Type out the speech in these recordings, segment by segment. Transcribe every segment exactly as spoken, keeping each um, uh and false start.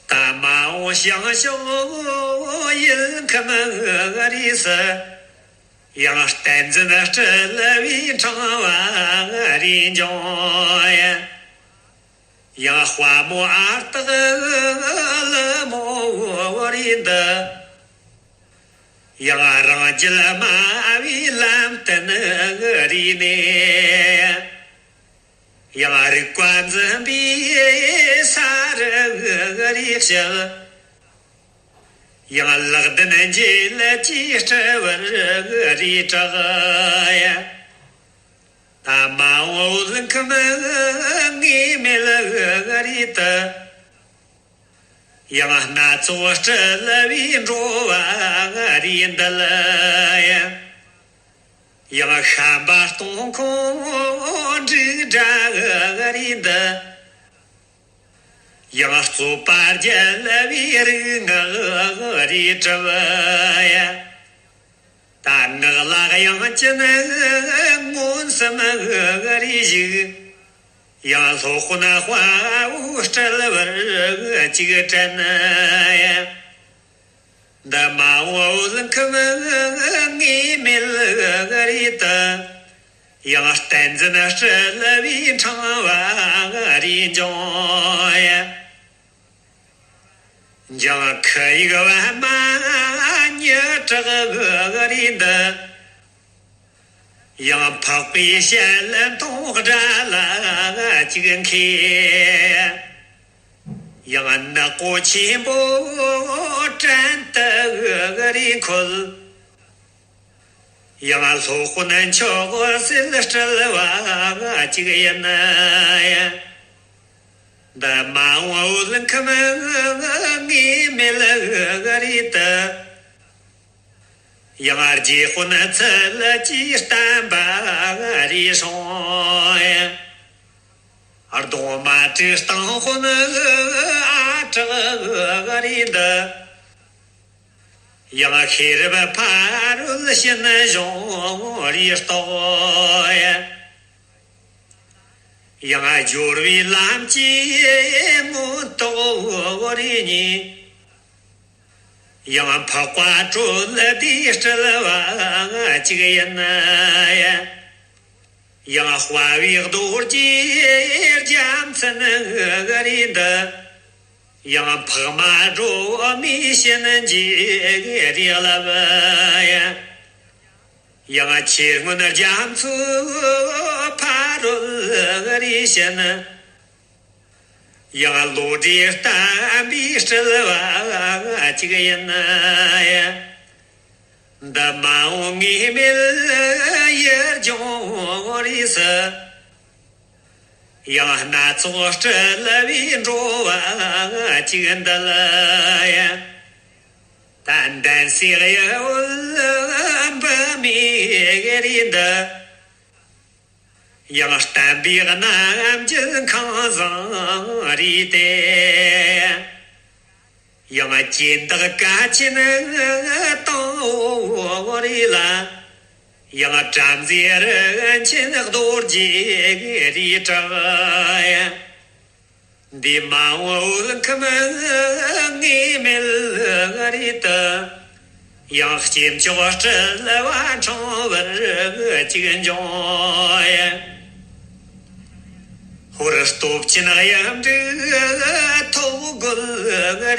ད་མ་འོངས་བྱང་ཕྱོགས་ཡུལ་ཁམས་རིས་སུ། ཡང་བསྟན་འཛིན་སྤྲུལ་པའི་འཕྲེང་བ་རིས་འབྱུང་། ཡང་དཔའ་མོ་ཨ་སྟག་ཀླུ་མོ་རིས་འདི། ཡང་རང་རྒྱུད་སྨྲ་བའི་ལམ་བསྟན་རིས་ནས། ཡང་རིག་པ་འཛིན་པའི་ས་རུ་རིས་ཕྱེད། ཡང་ལག་ལྡན་འབྱེད་ཀྱི་སྤྲུལ་པར་རིས་གྲགས། ད་མ་འོངས་དབུས་ཁམས་དངོས་མེད་རིས་དུ། ཡང་སྣ་ཚོགས་སྤྲུལ་པའི་འགྲོ་བ་རིས་འདུལ། ཡང་བཤན་པ་སྟོང་ཁོང་འབྲུག་སྒྲ་རིས་འདི། ཡང་རྩོད་པ་རྒྱལ་བའི་རིག་སྔགས་རིས་གྲུབ། ད་ངག་ལ་དབྱངས་ཅན་མངོན་སུམ་རིས་བཞུགས། ཡང་སློབ་དཔོན་དཔའ་བོའི་སྤྲུལ་པར་ཅིག་དྲན། འདི་མ་འོངས་དབུས་ཁམས་དངོས་མེད་རིས་དུ། ཡང་བསྟན་འཛིན་སྤྲུལ་པའི་འཕྲེང་བ་རིས་འབྱུང་། འཇང་ཁུ་ཡིག་པདྨ་ཉི་གྲགས་རིས་འདི། ཡང་འཕགས་པའི་ཞལ་མཐོང་དགྲ་ལ་གཅིག་མཁས། ཡང་ནག་པོ་ཆེན་པོ་བྲན་དུ་རིས་འཁོལ། ཡང་སློབ་དཔོན་མཆོག་སྲེད་སྤྲུལ་པ་གཅིག་ཡིན། འདི་མ་འོངས་དབུས་ཁམས་དངོས་མེད་རིས་དུ། ཡང་རྗེ་དཔོན་ཚུལ་གྱིས་བསྟན་པ་རིས་སྲུང་། གདུང་མ་དྲུག་སྟེང་དཔོན་ཨ་གྲགས་རིས་འདི། ཡང་ཤེས་རབ་ཕ་རོལ་ཕྱིན་གཞུང་རིས་རྟོགས། ཡང་སྦྱོར་བའི་ལམ་གྱི་མངོན་རྟོགས་རིས་གཉིས། ཡང་འཕགས་པ་གྲོལ་སྡེའི་སྤྲུལ་པ་གཅིག་ཡིན། ཡང་དཔའ་བོའི་རྡོ་རྗེ་རྒྱལ་མཚན་རིས་འདི། ཡང་འཕགས་མ་སྒྲོལ་མའི་གཤིན་རྗེ་རིས་བསླབ། ཡང་ཆོས་མངོན་རྒྱ་མཚོའི་ཕ་རོལ་རིས་ཕྱིན། ཡང་བློ་གྲོས་བརྟན་པའི་སྤྲུལ་པ་གཅིག་ཡིན། འདི་མ་འོངས་དངོས་མེད་ཡུལ་ལྗོངས་རིས་སུ། ཡང་སྣ་ཚོགས་སྤྲུལ་པའི་འགྲོ་བ་གཅིག་འདུལ། ད་འདན་སའི་གཡུལ་བུད་མེད་རིས་འདི། ཡང་བསྟན་པའི་རྣམ་འགྱུར་ཁང་བཟང་རིས་ཏེ། ཡང་སྦྱིན་བདག་བཀའ་ཆེན་དང་བོ་རིས་ལ། ཡང་བྲམ་ཟེ་རིན་ཆེན་རྡོ་རྗེ་རིས་གྲགས། འདི་མ་འོངས་དབུས་ཁམས་དངོས་མེད་རིས་དུ། ཡང་སྐྱེས་མཆོག་སྤྲུལ་པ་འཕྲེང་བར་གཅིག་འབྱུང་། ཧོར་སྟོབས་ཆེན་གཡུ་འབྲུག་ཐོག་རྒོལ་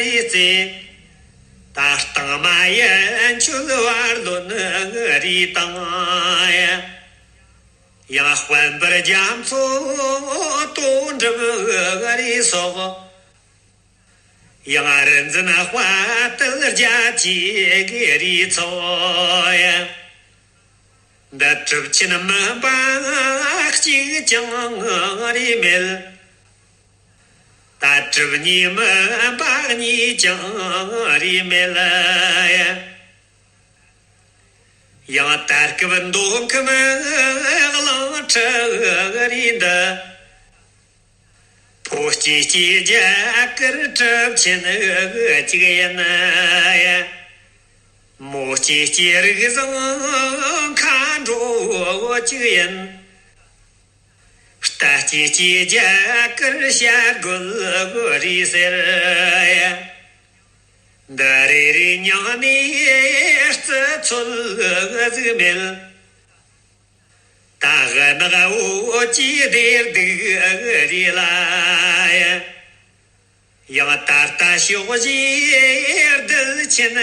རིས་རྩེ། ད་སྟེང་མ་ཡན་ཆོད་བར་ལོན་རིས་དང་། ཡང་དཔལ་འབར་རྒྱ་མཚོ་དོན་གྲུབ་རིས་སོགས། ཡང་རིག་འཛིན་དཔལ་དུ་རྒྱ་ཆེ་གི་རིས་ཚོགས། འདི་གྲུབ་ཆེན་མིན་པ་གཅིག་ཀྱང་རིས་མེད། ད་གྲུབ་གཉིས་མིན་པ་གཉིས་ཀྱང་རིས་མེད། ཡང་ད་སྐབས་མདོ་ཁམས་གླིང་ཁྲི་རིས་འདི། ཕོ་སྐྱེས་སྐྱེས་རྒྱ་གར་གྲུབ་ཆེན་གཅིག་ཡིན། མོ་སྐྱེས་སྐྱེས་རིགས་བཟང་མཁའ་འགྲོ་གཅིག་ཡིན། ད་ཅི་ཅི་རྒྱ་གར་བྱ་རྒོད་རི་ཟེར། འདི་རེ་རེ་མྱང་ནས་རྩི་ཚོད་ཟིག་མེད། ད་ག་ནག་འོ་ཅི་བདེར་སྡུག་རེ་ལ། ཡང་ད་ལྟ་ཕྱོགས་བཞིར་རྡུལ་ཆེན་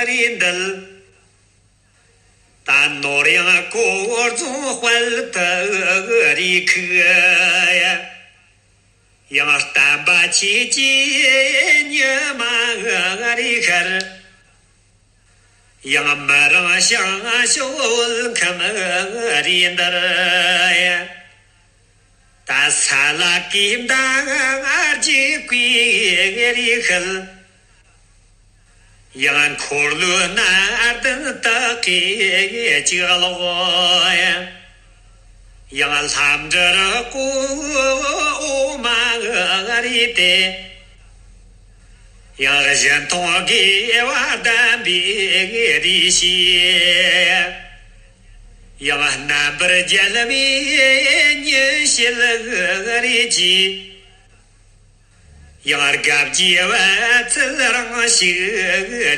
རེ་འདུལ། ད་ནོར་ཡང་དཀོར་རྫོང་དཔལ་དུ་རེ་ཁུག། ཡང་བསྟན་པ་ཆོས་ཀྱི་ཉི་མ་རེ་ཤར། ཡང་མི་རང་བྱང་ཕྱོགས་ཁམས་རེ་འདར། ད་ས་ལ་གི་མདའ་རྒྱུག་པའི་རེ་ཤུལ། ཡང་འཁོར་ལོའི་སྣ་བདུན་དག་གིས་གཅིག་ཀློག། ཡང་ལྷ་འབྲུ་རུ་ཀོ་འོ་མ་རེ་སྟེ། ཡང་གཞན་མཐོང་དགེ་བ་ལྡན་པའི་རེ་ཤེས། ཡང་རྣམ་པར་རྒྱལ་བའི་ཉི་ཤེལ་རེ་གྱིས། ཡང་དགའ་བགྱི་བ་ཚལ་རང་ཞིག་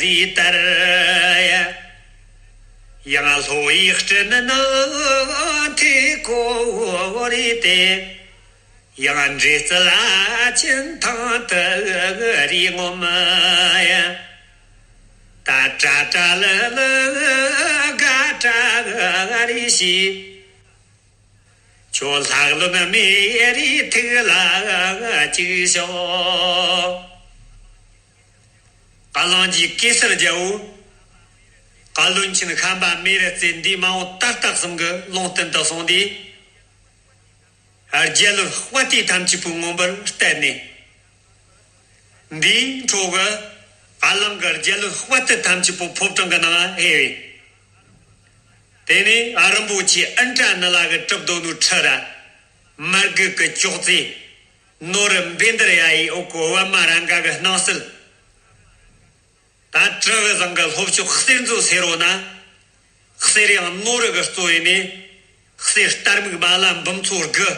རེ་ལྟར། ཡང་ལྷོ་ཡི་སྤྲིན་ནི་མཐེ་བོ་རེ་སྟེ། ཡང་འདྲེ་རྩལ་ཆེན་ཐང་དུ་རེ་ངོམ། ད་ཏྲ་ཏྲ་ལི་ལི་དགའ་སྤྲོ་རེ་བྱེད། ཁྱོད་ལྷག་ལུས་མེ་རེ་ཐུགས་ལ་བཅུག་ཤོག། བཀའ་བློན་གྱིས་གེ་སར་རྒྱལ་པོ། བཀའ་བློན་ཆེན་ཤམ་པ་མེ་རི་རྩེ་འདི་མ་འོངས་ད་ལྟ་གསུམ་གྱི་ལུང་བསྟན་དུ་སོང་སྟེ། རྒྱལ་བློན་དཔའ་རྟུལ་ཐམས་ཅད་པོའི་མངོན་པར་བསྟན་ནས། འདིའི་འཕྲོ་གི་ཨ་གླིང་གི་རྒྱལ་བློན་དཔའ་རྟུལ་ཐམས་ཅད་པོ་ཕོ་བྲང་གི་ནང་ལ་ཕེབས། དེ་ནས་ཨ་རིན་པོ་ཆེ་ཨིན་དྲ་ནི་ལ་གི་གྲུབ་རྡོ་ནོར་ཁྲི་ར། མར་གད་གི་ཅོག་ཙེ། ནོར་བུ་བཻ་ནྡྷུརྱ་ཡི་འོག་གི་པདྨ་རཱ་ག་གི་སྣང་གསལ། ད་གྲུ་གུ་བཟང་གི་ལྷོ་ཕྱོགས་གསེར་མཛོད་སེ་རོ་ན། གསེར་ཡང་ནོར་བུ་གི་གཙོ་ཡིན་ནས། གསེར་རྟ་རྨིག་མ་ལ་འབུམ་ཚོ་དགུ།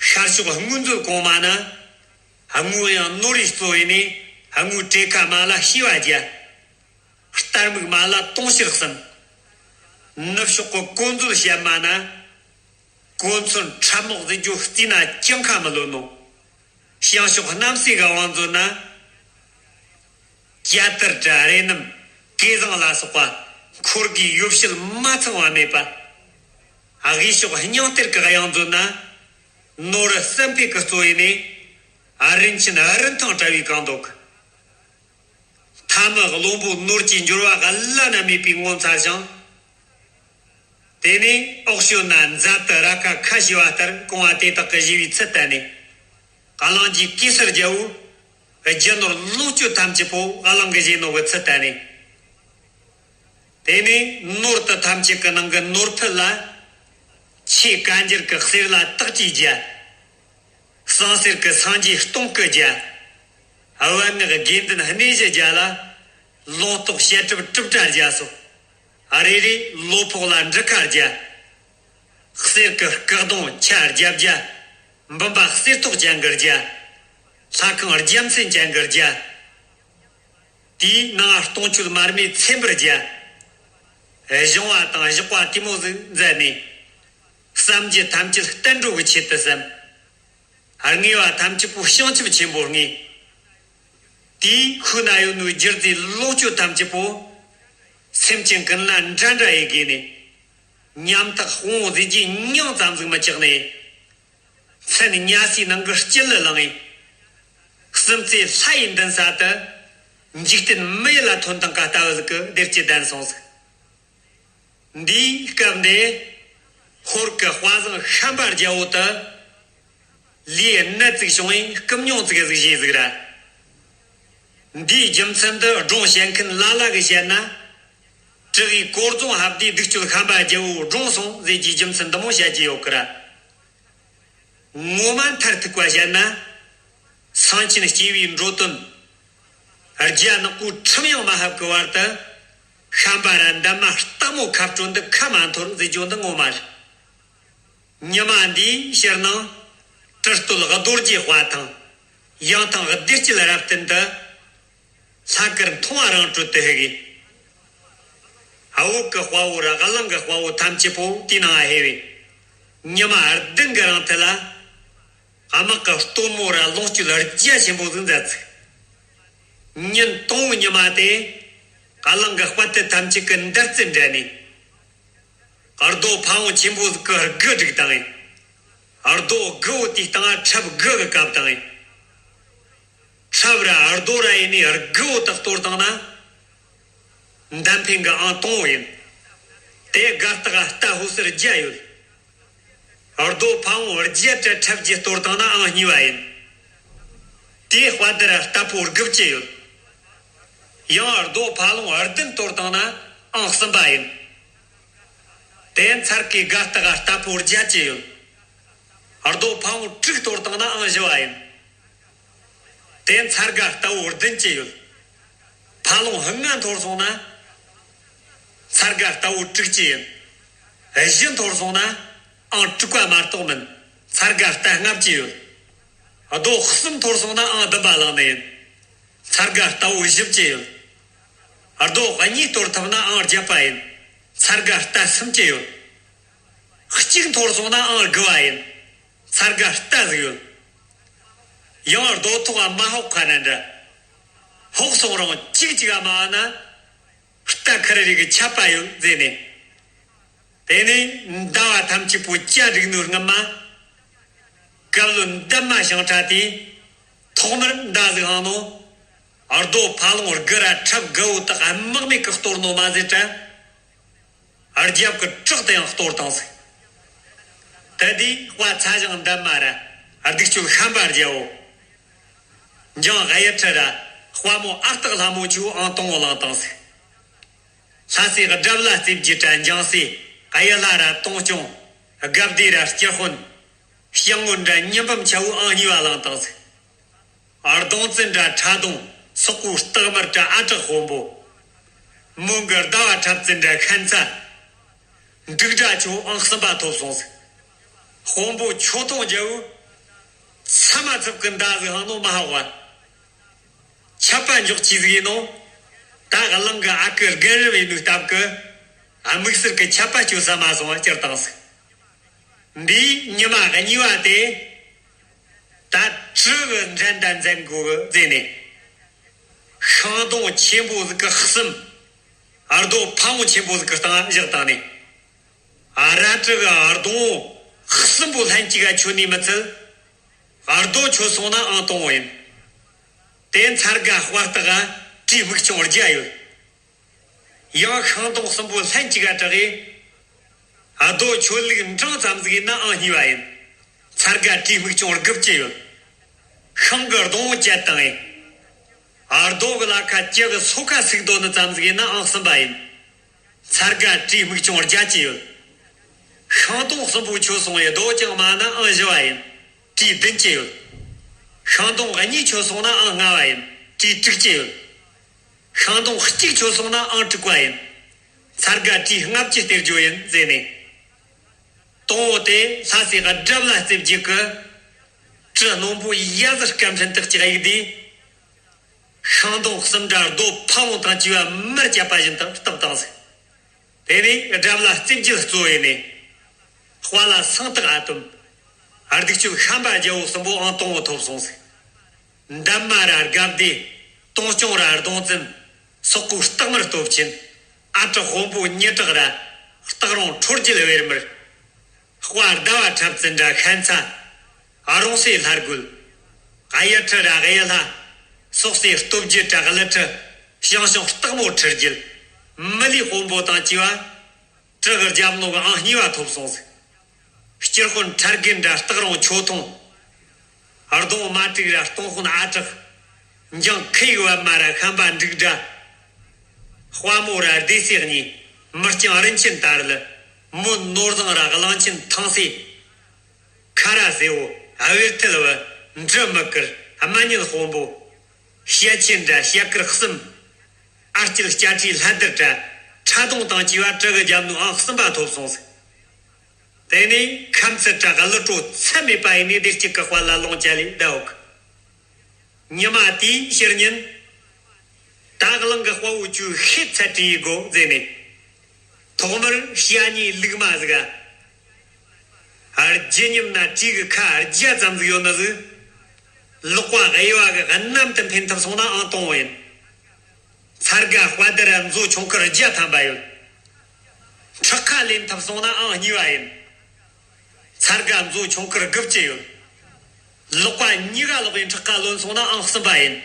ཤར་ཕྱོགས་དངུལ་མཛོད་གོང་མ་ན། དངུལ་ཡང་ནོར་བུའི་གཙོ་ཡིན་ནས། དངུལ་ཊེ་ཁ་མ་ལ་བྱེ་བ་བརྒྱ། རྟ་རྨིག་མ་ལ་དུང་ཕྱུར་གསུམ། ནུབ་ཕྱོགས་ཀྱི་གོ་མཛོད་བྱེ་མ་ན། གོ་མཚོན་ཁྲབ་རྨོག་ཟེར་རྒྱུ་བརྩིས་ན་གྱངས་ཁ་མི་ལོན་ནོ། བྱང་ཕྱོགས་གནམ་སའི་ག་བང་མཛོད་ན། ཇ་དར་དྲ་རེ་སྣུམ་གོས་བཟང་ལ་སོགས་པ་འཁོར་གྱི་ཡོ་བྱད་མ་ཚང་བ་མེད་པ། དབུས་ཕྱོགས་སྙིང་གཏེར་གྱི་གཡང་མཛོད་ན། ནོར་བུ་བསམ་འཕེལ་གྱི་གཙོ་ཡིན་ནས། རིན་ཆེན་རིན་ཐང་བཀྲ་བའི་གང་འདུག། མཐའ་མི་གླང་པོ་ནོར་གྱི་འབྱོར་བ་བླ་ན་མེད་པའི་ངོ་མཚར་ཞིང་། དེ་ནས་འོག་ཞོལ་ན་མཛའ་དུ་ར་ཁ་ཁ་ཞེས་པ་ལྟར་གོང་བ་དེ་དག་གི་ཞི་བའི་ཚུལ་བསྟན་ནས། གླིང་རྗེ་གེ་སར་རྒྱལ་པོས་རྒྱུ་ནོར་ལོངས་སྤྱོད་ཐམས་ཅད་པོ་གླིང་གི་བཞེས་ནོ་གི་ཚུལ་བསྟན་ནས། དེ་ནས་ནོར་དུ་ཐམས་ཅད་ཀྱི་ནང་གི་ནོར་ཕུད་ལ། ཆེས་དཀར་འགྱུར་གྱི་གསེར་ལ་སྟག་གི་རྒྱ། ཟངས་གསེར་གྱི་སངས་རྒྱས་སྟོང་སྐུ་རྒྱ། བན་སྔགས་དགེ་འདུན་སྣེ་བཞི་རྒྱ་ལ། ལུང་རྟོགས་བཤད་སྒྲུབ་གྲུབ་གྲྭ་རྒྱ་སོགས། རེ་རེ་ལོ་ཕོགས་ལ་འབྲུ་ཁ་རྒྱ། གསེར་གྱི་སྐུ་གདུང་ཆ་རྒྱ་བརྒྱ། འབུམ་པ་གསེར་ཏོག་ཅན་གྱི་རྒྱ། ལྷ་ཁང་རྒྱལ་མཚན་ཅན་གྱི་རྒྱ། དེའི་ནང་སྟོང་མཆོད་མར་མེ་ཚེ་འབར་རྒྱ། གཞུང་བ་དང་བཞག་པ་དེ་མོ་ཟིག་མཛད་ནས། བསམ་རྒྱུ་ཐམས་ཅད་བསྟན་འགྲོ་གི་ཆེད་དུ་བསམ། དངོས་པ་ཐམས་ཅད་པོ་བྱང་ཆུབ་ཆེན་པོར་བསྔོས། དེའི་ཤུལ་ན་ཡོད་ནོ་རྒྱུ་རྫས་ལོངས་སྤྱོད་ཐམས་ཅད་པོ། སེམས་ཅན་ཀུན་ལ་འདྲ་འདྲ་ཡི་དགོས་ནས། ཉམ་ཐག་དཔུང་བོ་ཟེར་གྱི་མྱིང་ཙམ་ཟིག་མི་ཆགས་ནས། མཚན་ཉ་སའི་ནང་གི་དཀྱིལ་ལ་ལངས་ཡིན། སུམ་རྩེ་ལྷ་ཡི་མདུན་ས་དུ། འཇིག་རྟེན་མི་ཡུལ་ལ་ཐོན་དང་ག་ལྟ་བུ་ཟིག་གི་བདེ་སྐྱིད་ལྡན་སོང་ཟིག། འདིའི་སྐབས་འདི། ཧོར་གྱི་དཔའ་བཟང་ཤམ་པ་རྒྱལ་པོ་དུ། ལུས་ནད་ཅིག་བྱུང་བས་སྐུ་མྱོང་ཅིག་ཟིག་བྱས་ཟིག་ར། འདིའི་རྒྱུ་མཚན་འདི་སྒྲུང་བཤད་མཁན་ལ་ལ་གིས་བཤད་ན། དྲུ་གུའི་གོ་རྫོང་ཧབ་དེའི་གདུགས་སྤྱོད་ཤམ་པ་རྒྱལ་པོ་བཀྲོངས་སོང་ཟེར་གྱི་རྒྱུ་མཚན་འདི་མོ་བཤད་ཀྱི་ཡོད་ཀི་ར། ངོ་མ་མཐར་ཐུག་པ་བཤད་ན། སེང་ཆེན་སྐྱེས་པའི་འགྲོ་དོན། རྒྱ་ནག་པོའི་ཁྲིམས་ཡང་མ་ཧབ་ཀྱི་བར་དུ། ཤམ་པ་ར་འདབ་མ་སྟག་མོ་ཁ་སྤྲོད་འདི་ཁ་མ་འཐོར་ཟེར་རྒྱུ་འདི་ངོ་མ་རེད། ཉི་མ་འདིའི་ཕྱིར་ནང་། དྲི་སྟོད་རྡོ་རྗེའི་དཔལ་ཐང་། ཡང་ཐང་བདེ་སྐྱིད་རབ་བརྟན་དུ། ལྷ་དཀར་མཐོང་བ་རང་གྲོལ་དུ་ཧེ་གི། འུ་གི་དཔའ་བོ་ར་གླིང་གི་དཔའ་བོ་ཐམས་ཅད་པོ་དེའི་ནང་ང་ཧེ་བས། ཉི་མ་བདུན་གི་རིང་དེ་ལ། དམག་གི་སྟོན་མོ་ར་ལོངས་སྤྱོད་རྒྱ་ཆེན་པོ་ཟིག་མཛད་ཚུགས། ཉིན་དང་པོའི་ཉི་མ་དེ། གླིང་གི་དཔའ་རྟུལ་ཐམས་ཅད་ཀྱིས་འདར་རྩེ་འགྲན་ནས། རྡོ་ཕ་བོང་ཆེན་པོ་ཟིག་གི་རྒུ་བསྒྲིགས་བཏང་ངས། རྡོ་རྒུ་བོ་དེའི་སྟེང་ང་ཁྲབ་དགུ་གི་བཀབ་བཏང་ངས། ཁྲབ་ར་རྡོ་ར་ཡིན་ནས་རྒུ་བོ་དག་གཏོར་བཏང་ན། མདའ་འཕེན་གི་ཨང་དང་པོ་ཡིན། དེ་སྒ་སྟག་རྟ་ཕོ་སར་བརྒྱ་ཡོད། རྡོ་ཕ་བོང་བརྒྱད་དྲུག་ཁྲབ་བརྒྱད་གཏོར་བཏང་ན་ཨང་གཉིས་པ་ཡིན། དེའི་དཔའ་རྟུལ་ར་རྟ་ཕོ་དགུ་བཅུ་ཡོད། ཡང་རྡོ་ཕ་བོང་བདུན་གཏོར་བཏང་ན་ཨང་གསུམ་པ་ཡིན། དེ་མཚར་གི་སྒ་སྟག་རྟ་ཕོ་བརྒྱད་བཅུ་ཡོད། རྡོ་ཕ་བོང་དྲུག་གཏོར་བཏང་ན་ཨང་བཞི་བ་ཡིན། དེ་མཚར་སྒ་རྟ་བོ་བདུན་བཅུ་ཡོད། ཕ་བོང་ལྔ་འཐོར་སོང་ན། མཚར་སྒ་རྟ་བོ་དྲུག་བཅུ་ཡིན། བཞི་འཐོར་སོང་ན། ཨང་དྲུག་པ་མ་གཏོགས་མིན། མཚར་སྒ་རྟ་ལྔ་བཅུ་ཡོད། རྡོ་གསུམ་འཐོར་སོང་ན་ཨང་བདུན་པ་ལངས་ནི་ཡིན། མཚར་སྒ་རྟ་བོ་བཞི་བཅུ་ཡོད། རྡོ་གཉིས་གཏོར་ཐུབ་ན་ཨང་བརྒྱད་པ་ཡིན། མཚར་སྒ་རྟ་སུམ་བཅུ་ཡོད། གཅིག་འཐོར་སོང་ན་ཨང་དགུ་བ་ཡིན། མཚར་སྒ་རྟ་ཟིག་ཡོད། ཡང་རྡོ་ཐོག་མ་ཧོག་ཁ་ན་འདྲ། ཧོག་སོང་རུང་གཅིག་གཅིག་མ་བ་ན། རྟ་ཁར་རེ་གི་ཆད་པ་ཡོད་ཟེར་ནས། དེ་ནས་མདའ་བ་ཐམས་ཅད་པོ་བཅའ་བསྒྲིགས་ནོའི་སྔུན་མ། སྐབས་ལོ་འདབ་མ་ཞིང་ཁྲ་དེ། ཐོག་མར་མདའ་ཟིག་འཕངས་ནོ། རྡོ་ཕ་བོང་རྒུ་ར་ཁྲབ་དགུ་བོ་དག་དམག་མེད་གི་གཏོར་ནོ་མ་ཟད་དྲ། རྒྱབ་ཀྱི་བྲག་དེ་ཡང་གཏོར་བཏང་ཟིག། དེ་དུས་དཔའ་ཚ་ཞང་འདབ་མ་ར་སྡིག་སྤྱོད་ཤན་པ་རྒྱལ་པོ། འཇང་གཡུ་ཁྲི་ར་དཔའ་མོ་ཨ་སྟག་ལྷ་མོ་ཆོ་ཨང་དང་པོ་བླངས་བཏང་ཟིག། ལྷ་སྲས་དགྲ་བླ་རྩེ་བརྒྱད་ར་འཇང་སྲས་གཡུ་ལྷ་ར་དུང་སྐྱོང་། སྒབ་སྡེ་ར་སྐྱི་དཔོན། ཞང་བློན་ར་ཉི་འབུམ་ཆ་བོ་ཨང་གཉིས་པ་བླངས་བཏང་ཟིག། ཨ། གདོང་བཙན་དྲ་ཁྲ་གདོང་། སོག་པོའི་སྟག་དམར་དྲ་ཨ་བྲག་དཔོན་པོ། མོན་གྱི་ཟླ་བ་ཁྲབ་བཙན་དྲ་ཤན་ཚ། འབྲུག་སྒྲ་ཆོ་ཨང་གསུམ་པ་ཐོབ་སོང་ཟིག། དཔོན་པོ་ཆོ་ཐོང་རྒྱལ་པོས་ཚ་མ་ཚབ་ཀྱི་མདའ་ཟིག་འཕངས་ནོ་མ་ཧོག་པ། ཆད་པ་འཇོག་ཆི་ཟིག་ཡིན་ནོ། ད་གླིང་གི་ཨ་ཁུ་རྒན་རབས་ཡིན་ནོའི་སྟབས་ཀྱིས་དམིགས་བསལ་གྱི་ཆད་པ་གཅོད་ས་མ་སོང་བ་བསྐྱུར་བཏང་ཟིག། འདིའི་ཉི་མ་གཉིས་པ་དེ། ད་གྲི་གི་འགྲན་ཟླ་འཛིན་དགོས་གི་ཟེར་ནས། ཤིང་སྡོང་ཆེན་པོ་ཟིག་གི་གསུམ། རྡོ་ཕ་བོང་ཆེན་པོ་ཟིག་གི་སྟེང་བཞག་བཏང་ནས། རལ་གྲི་གི་སྡོང་བོ་གསུམ་པོ་ལྷན་ཅིག་ག་ཆོད་ནི་མི་ཚད། རྡོ་ཆོད་སོང་ན་ཨང་དང་པོ་ཡིན། དེ་མཚར་སྒ་དཔའ་རྟགས་ག་གྲི་མིག་ཆུང་བརྒྱ་ཡོད། ཡང་ཤིང་སྡོང་གསུམ་པོ་ལྷན་ཅིག་ག་གྲགས་ཡས། རྡོ་ཆོད་ལུགས་འབྲིང་ཙམ་ཟིག་ཡིན་ན་ཨང་གཉིས་པ་ཡིན། མཚར་སྒ་གྲི་མིག་ཆུང་དགུ་བཅུ་ཡོད། ཤིང་གི་སྡོང་བོ་བཅད་བཏང་ངས། རྡོ་གི་ལ་ཁ་ལྕགས་གི་སོ་ཁ་ཟིག་བརྡོལ་ནི་ཙམ་ཟིག་ཡིན་ན་ཨང་གསུམ་པ་ཡིན། མཚར་སྒ་གྲི་མིག་ཆུང་བརྒྱ་བཅུ་ཡོད། ཤིང་སྡོང་གསུམ་པོ་ཆོད་སོང་ཡས་རྡོ་ཅང་མ་ན་ཨང་བཞི་བ་ཡིན། གྲི་བདུན་བཅུ་ཡོད། ཤིང་སྡོང་གཉིས་ཆོད་སོང་ན་ཨང་ལྔ་བ་ཡིན། གྲི་དྲུག་བཅུ་ཡོད། ཤིང་སྡོང་གཅིག་ཆོད་སོང་ན་ཨང་དྲུག་པ་ཡིན། མཚར་སྒ་གྲི་ལྔ་བཅུ་སྟེར་རྒྱུ་ཡིན་ཟེར་ནས། དང་པོ་དེ་ལྷ་སྲས་དགྲ་བླ་རྩེ་བརྒྱད་ཀྱིས་གྲི་རྣོན་པོ་གཡའ་ཟུར་སྐམ་ཕྲན་དག་ཅིག་གཡུགས་དུས། ཤིང་སྡོང་གསུམ་དྲ་རྡོ་ཕ་བོང་དང་བཅས་པ་མར་བཅད་པ་བཞིན་དུ་བཏབ་བཏང་ཟིག། དེ་ནས་དགྲ་བླ་རྩེ་བརྒྱད་གཙོ་བོ་ཡིན་ནས། དཔའ་ལ་སེང་སྟག་ཨ་དོམ། སྡིག་སྤྱོད་ཤན་པ་རྒྱལ་པོ་གསུམ་པོ་ཨང་དང་པོ་ཐོབ་སོང་ཟིག། འདབ་མ་ར་སྒབ་སྡེ། དུང་སྐྱོང་ར་གདོང་བཙན། སོག་པོའི་སྟག་དམར་སྟོབས་ཆེན། ཨ་བྲག་དཔོན་པོ་མྱི་བྲག་ར། སྟག་རོང་ཁྲོ་རྒྱལ་བེར་དམར། དཔའ་ཟླ་བ་ཁྲབ་བཙན་དྲ་ཤན་ཚ། རོང་སྲས་ལྷ་རྒོད། གཡུ་ཁྲི་ར་གཡུ་ལྷ། སོག་སྲས་སྟོབས་རྒྱས་དྲ་ཀླུ་ཁྲི། ཞང་ཞུང་སྟག་མོ་ཁྲི་རྒྱལ། མི་ལུས་དཔོན་པོ་དང་བཅས་པ། གྲི་གི་རྒྱབ་ནོར་གི་ཨང་གཉིས་པ་ཐོབ་སོང་ཟིག། སྤྱིར་དཔོན་ཁྲ་རྒན་དྲ་སྟག་རོང་ཆོ་ཐོང་། གདོང་མ་དྲུག་ར་སྟོང་དཔོན་ཨ་བྲག། འཇང་ཁུ་ཡི་པདྨ་ར་ཤན་པ་འབྲུག་སྒྲ། དཔའ་མོ་ར་སྡེ་སྲིད་གཉིས། མི་རྐྱང་རིན་ཆེན་དར་ལི། མོན་ནོར་བཟང་ར་གླང་ཆེན་ཐང་སེ། ཁ་ར་སེ་བོ། ཨ་བེར་ཐལ་བུ། འབྲི་མི་དཀར། རྨ་ཉིད་དཔོན་པོ། བཤད་ཆེན་དྲ་བཤད་དཀར་གསུམ། ཨ་སྐྱིད་སྐྱ་ཁྲིའི་ལྷ་ལྡིར་དྲ་ཁྲ་གདོང་དང་བཅས་པ་གྲི་གི་རྒྱབ་ནོར་ཨང་གསུམ་པ་ཐོབ་སོང་ཟིག། དེ་ནས་ཁམས་ཚུ་དྲག་གླུ་བྲོ་ཚད་མེད་པ་ཡིན་ནས། བདེ་སྐྱིད་ཀྱི་དཔལ་ལ་ལོངས་སྤྱད་ལས་བསྡད་ཡོད་གི། ཉི་མ་དེའི་ཕྱི་ཉིན། ད་གླིང་གི་དཔའ་བོ་ཅིག་ཤེད་ཚད་བྲིས་དགོས་ཟེར་ནས། ཐོག་མར་ཞྭ་ཉེའི་ལུག་མ་ཟིག་ག་རྒྱུ་ཉམས་ན་བྲིས་གི་ཁ་རྒྱ་ཙམ་ཟིག་ཡོད་ནི་ཟིག་ལག་པ་གཡས་པ་གི་གནམ་དུ་འཕེན་ཐུབ་སོང་ན་ཨང་དང་པོ་ཡིན། ཚར་ག་དཔའ་དར་མཛོ་ཆུང་ཁུར་བརྒྱ་ཐམ་པ་ཡོད། ཁྲག་ཁ་ལེན་ཐུབ་སོང་ན་ཨང་གཉིས་པ་ཡིན། ཚར་ག་མཛོ་ཆུང་ཁུར་དགུ་བཅུ་ཡོད། ལག་པ་གཉིས་ཀ་ལོག་པའི་ཁྲག་ཁ་ལོན་སོང་ན་ཨང་གསུམ་པ་ཡིན།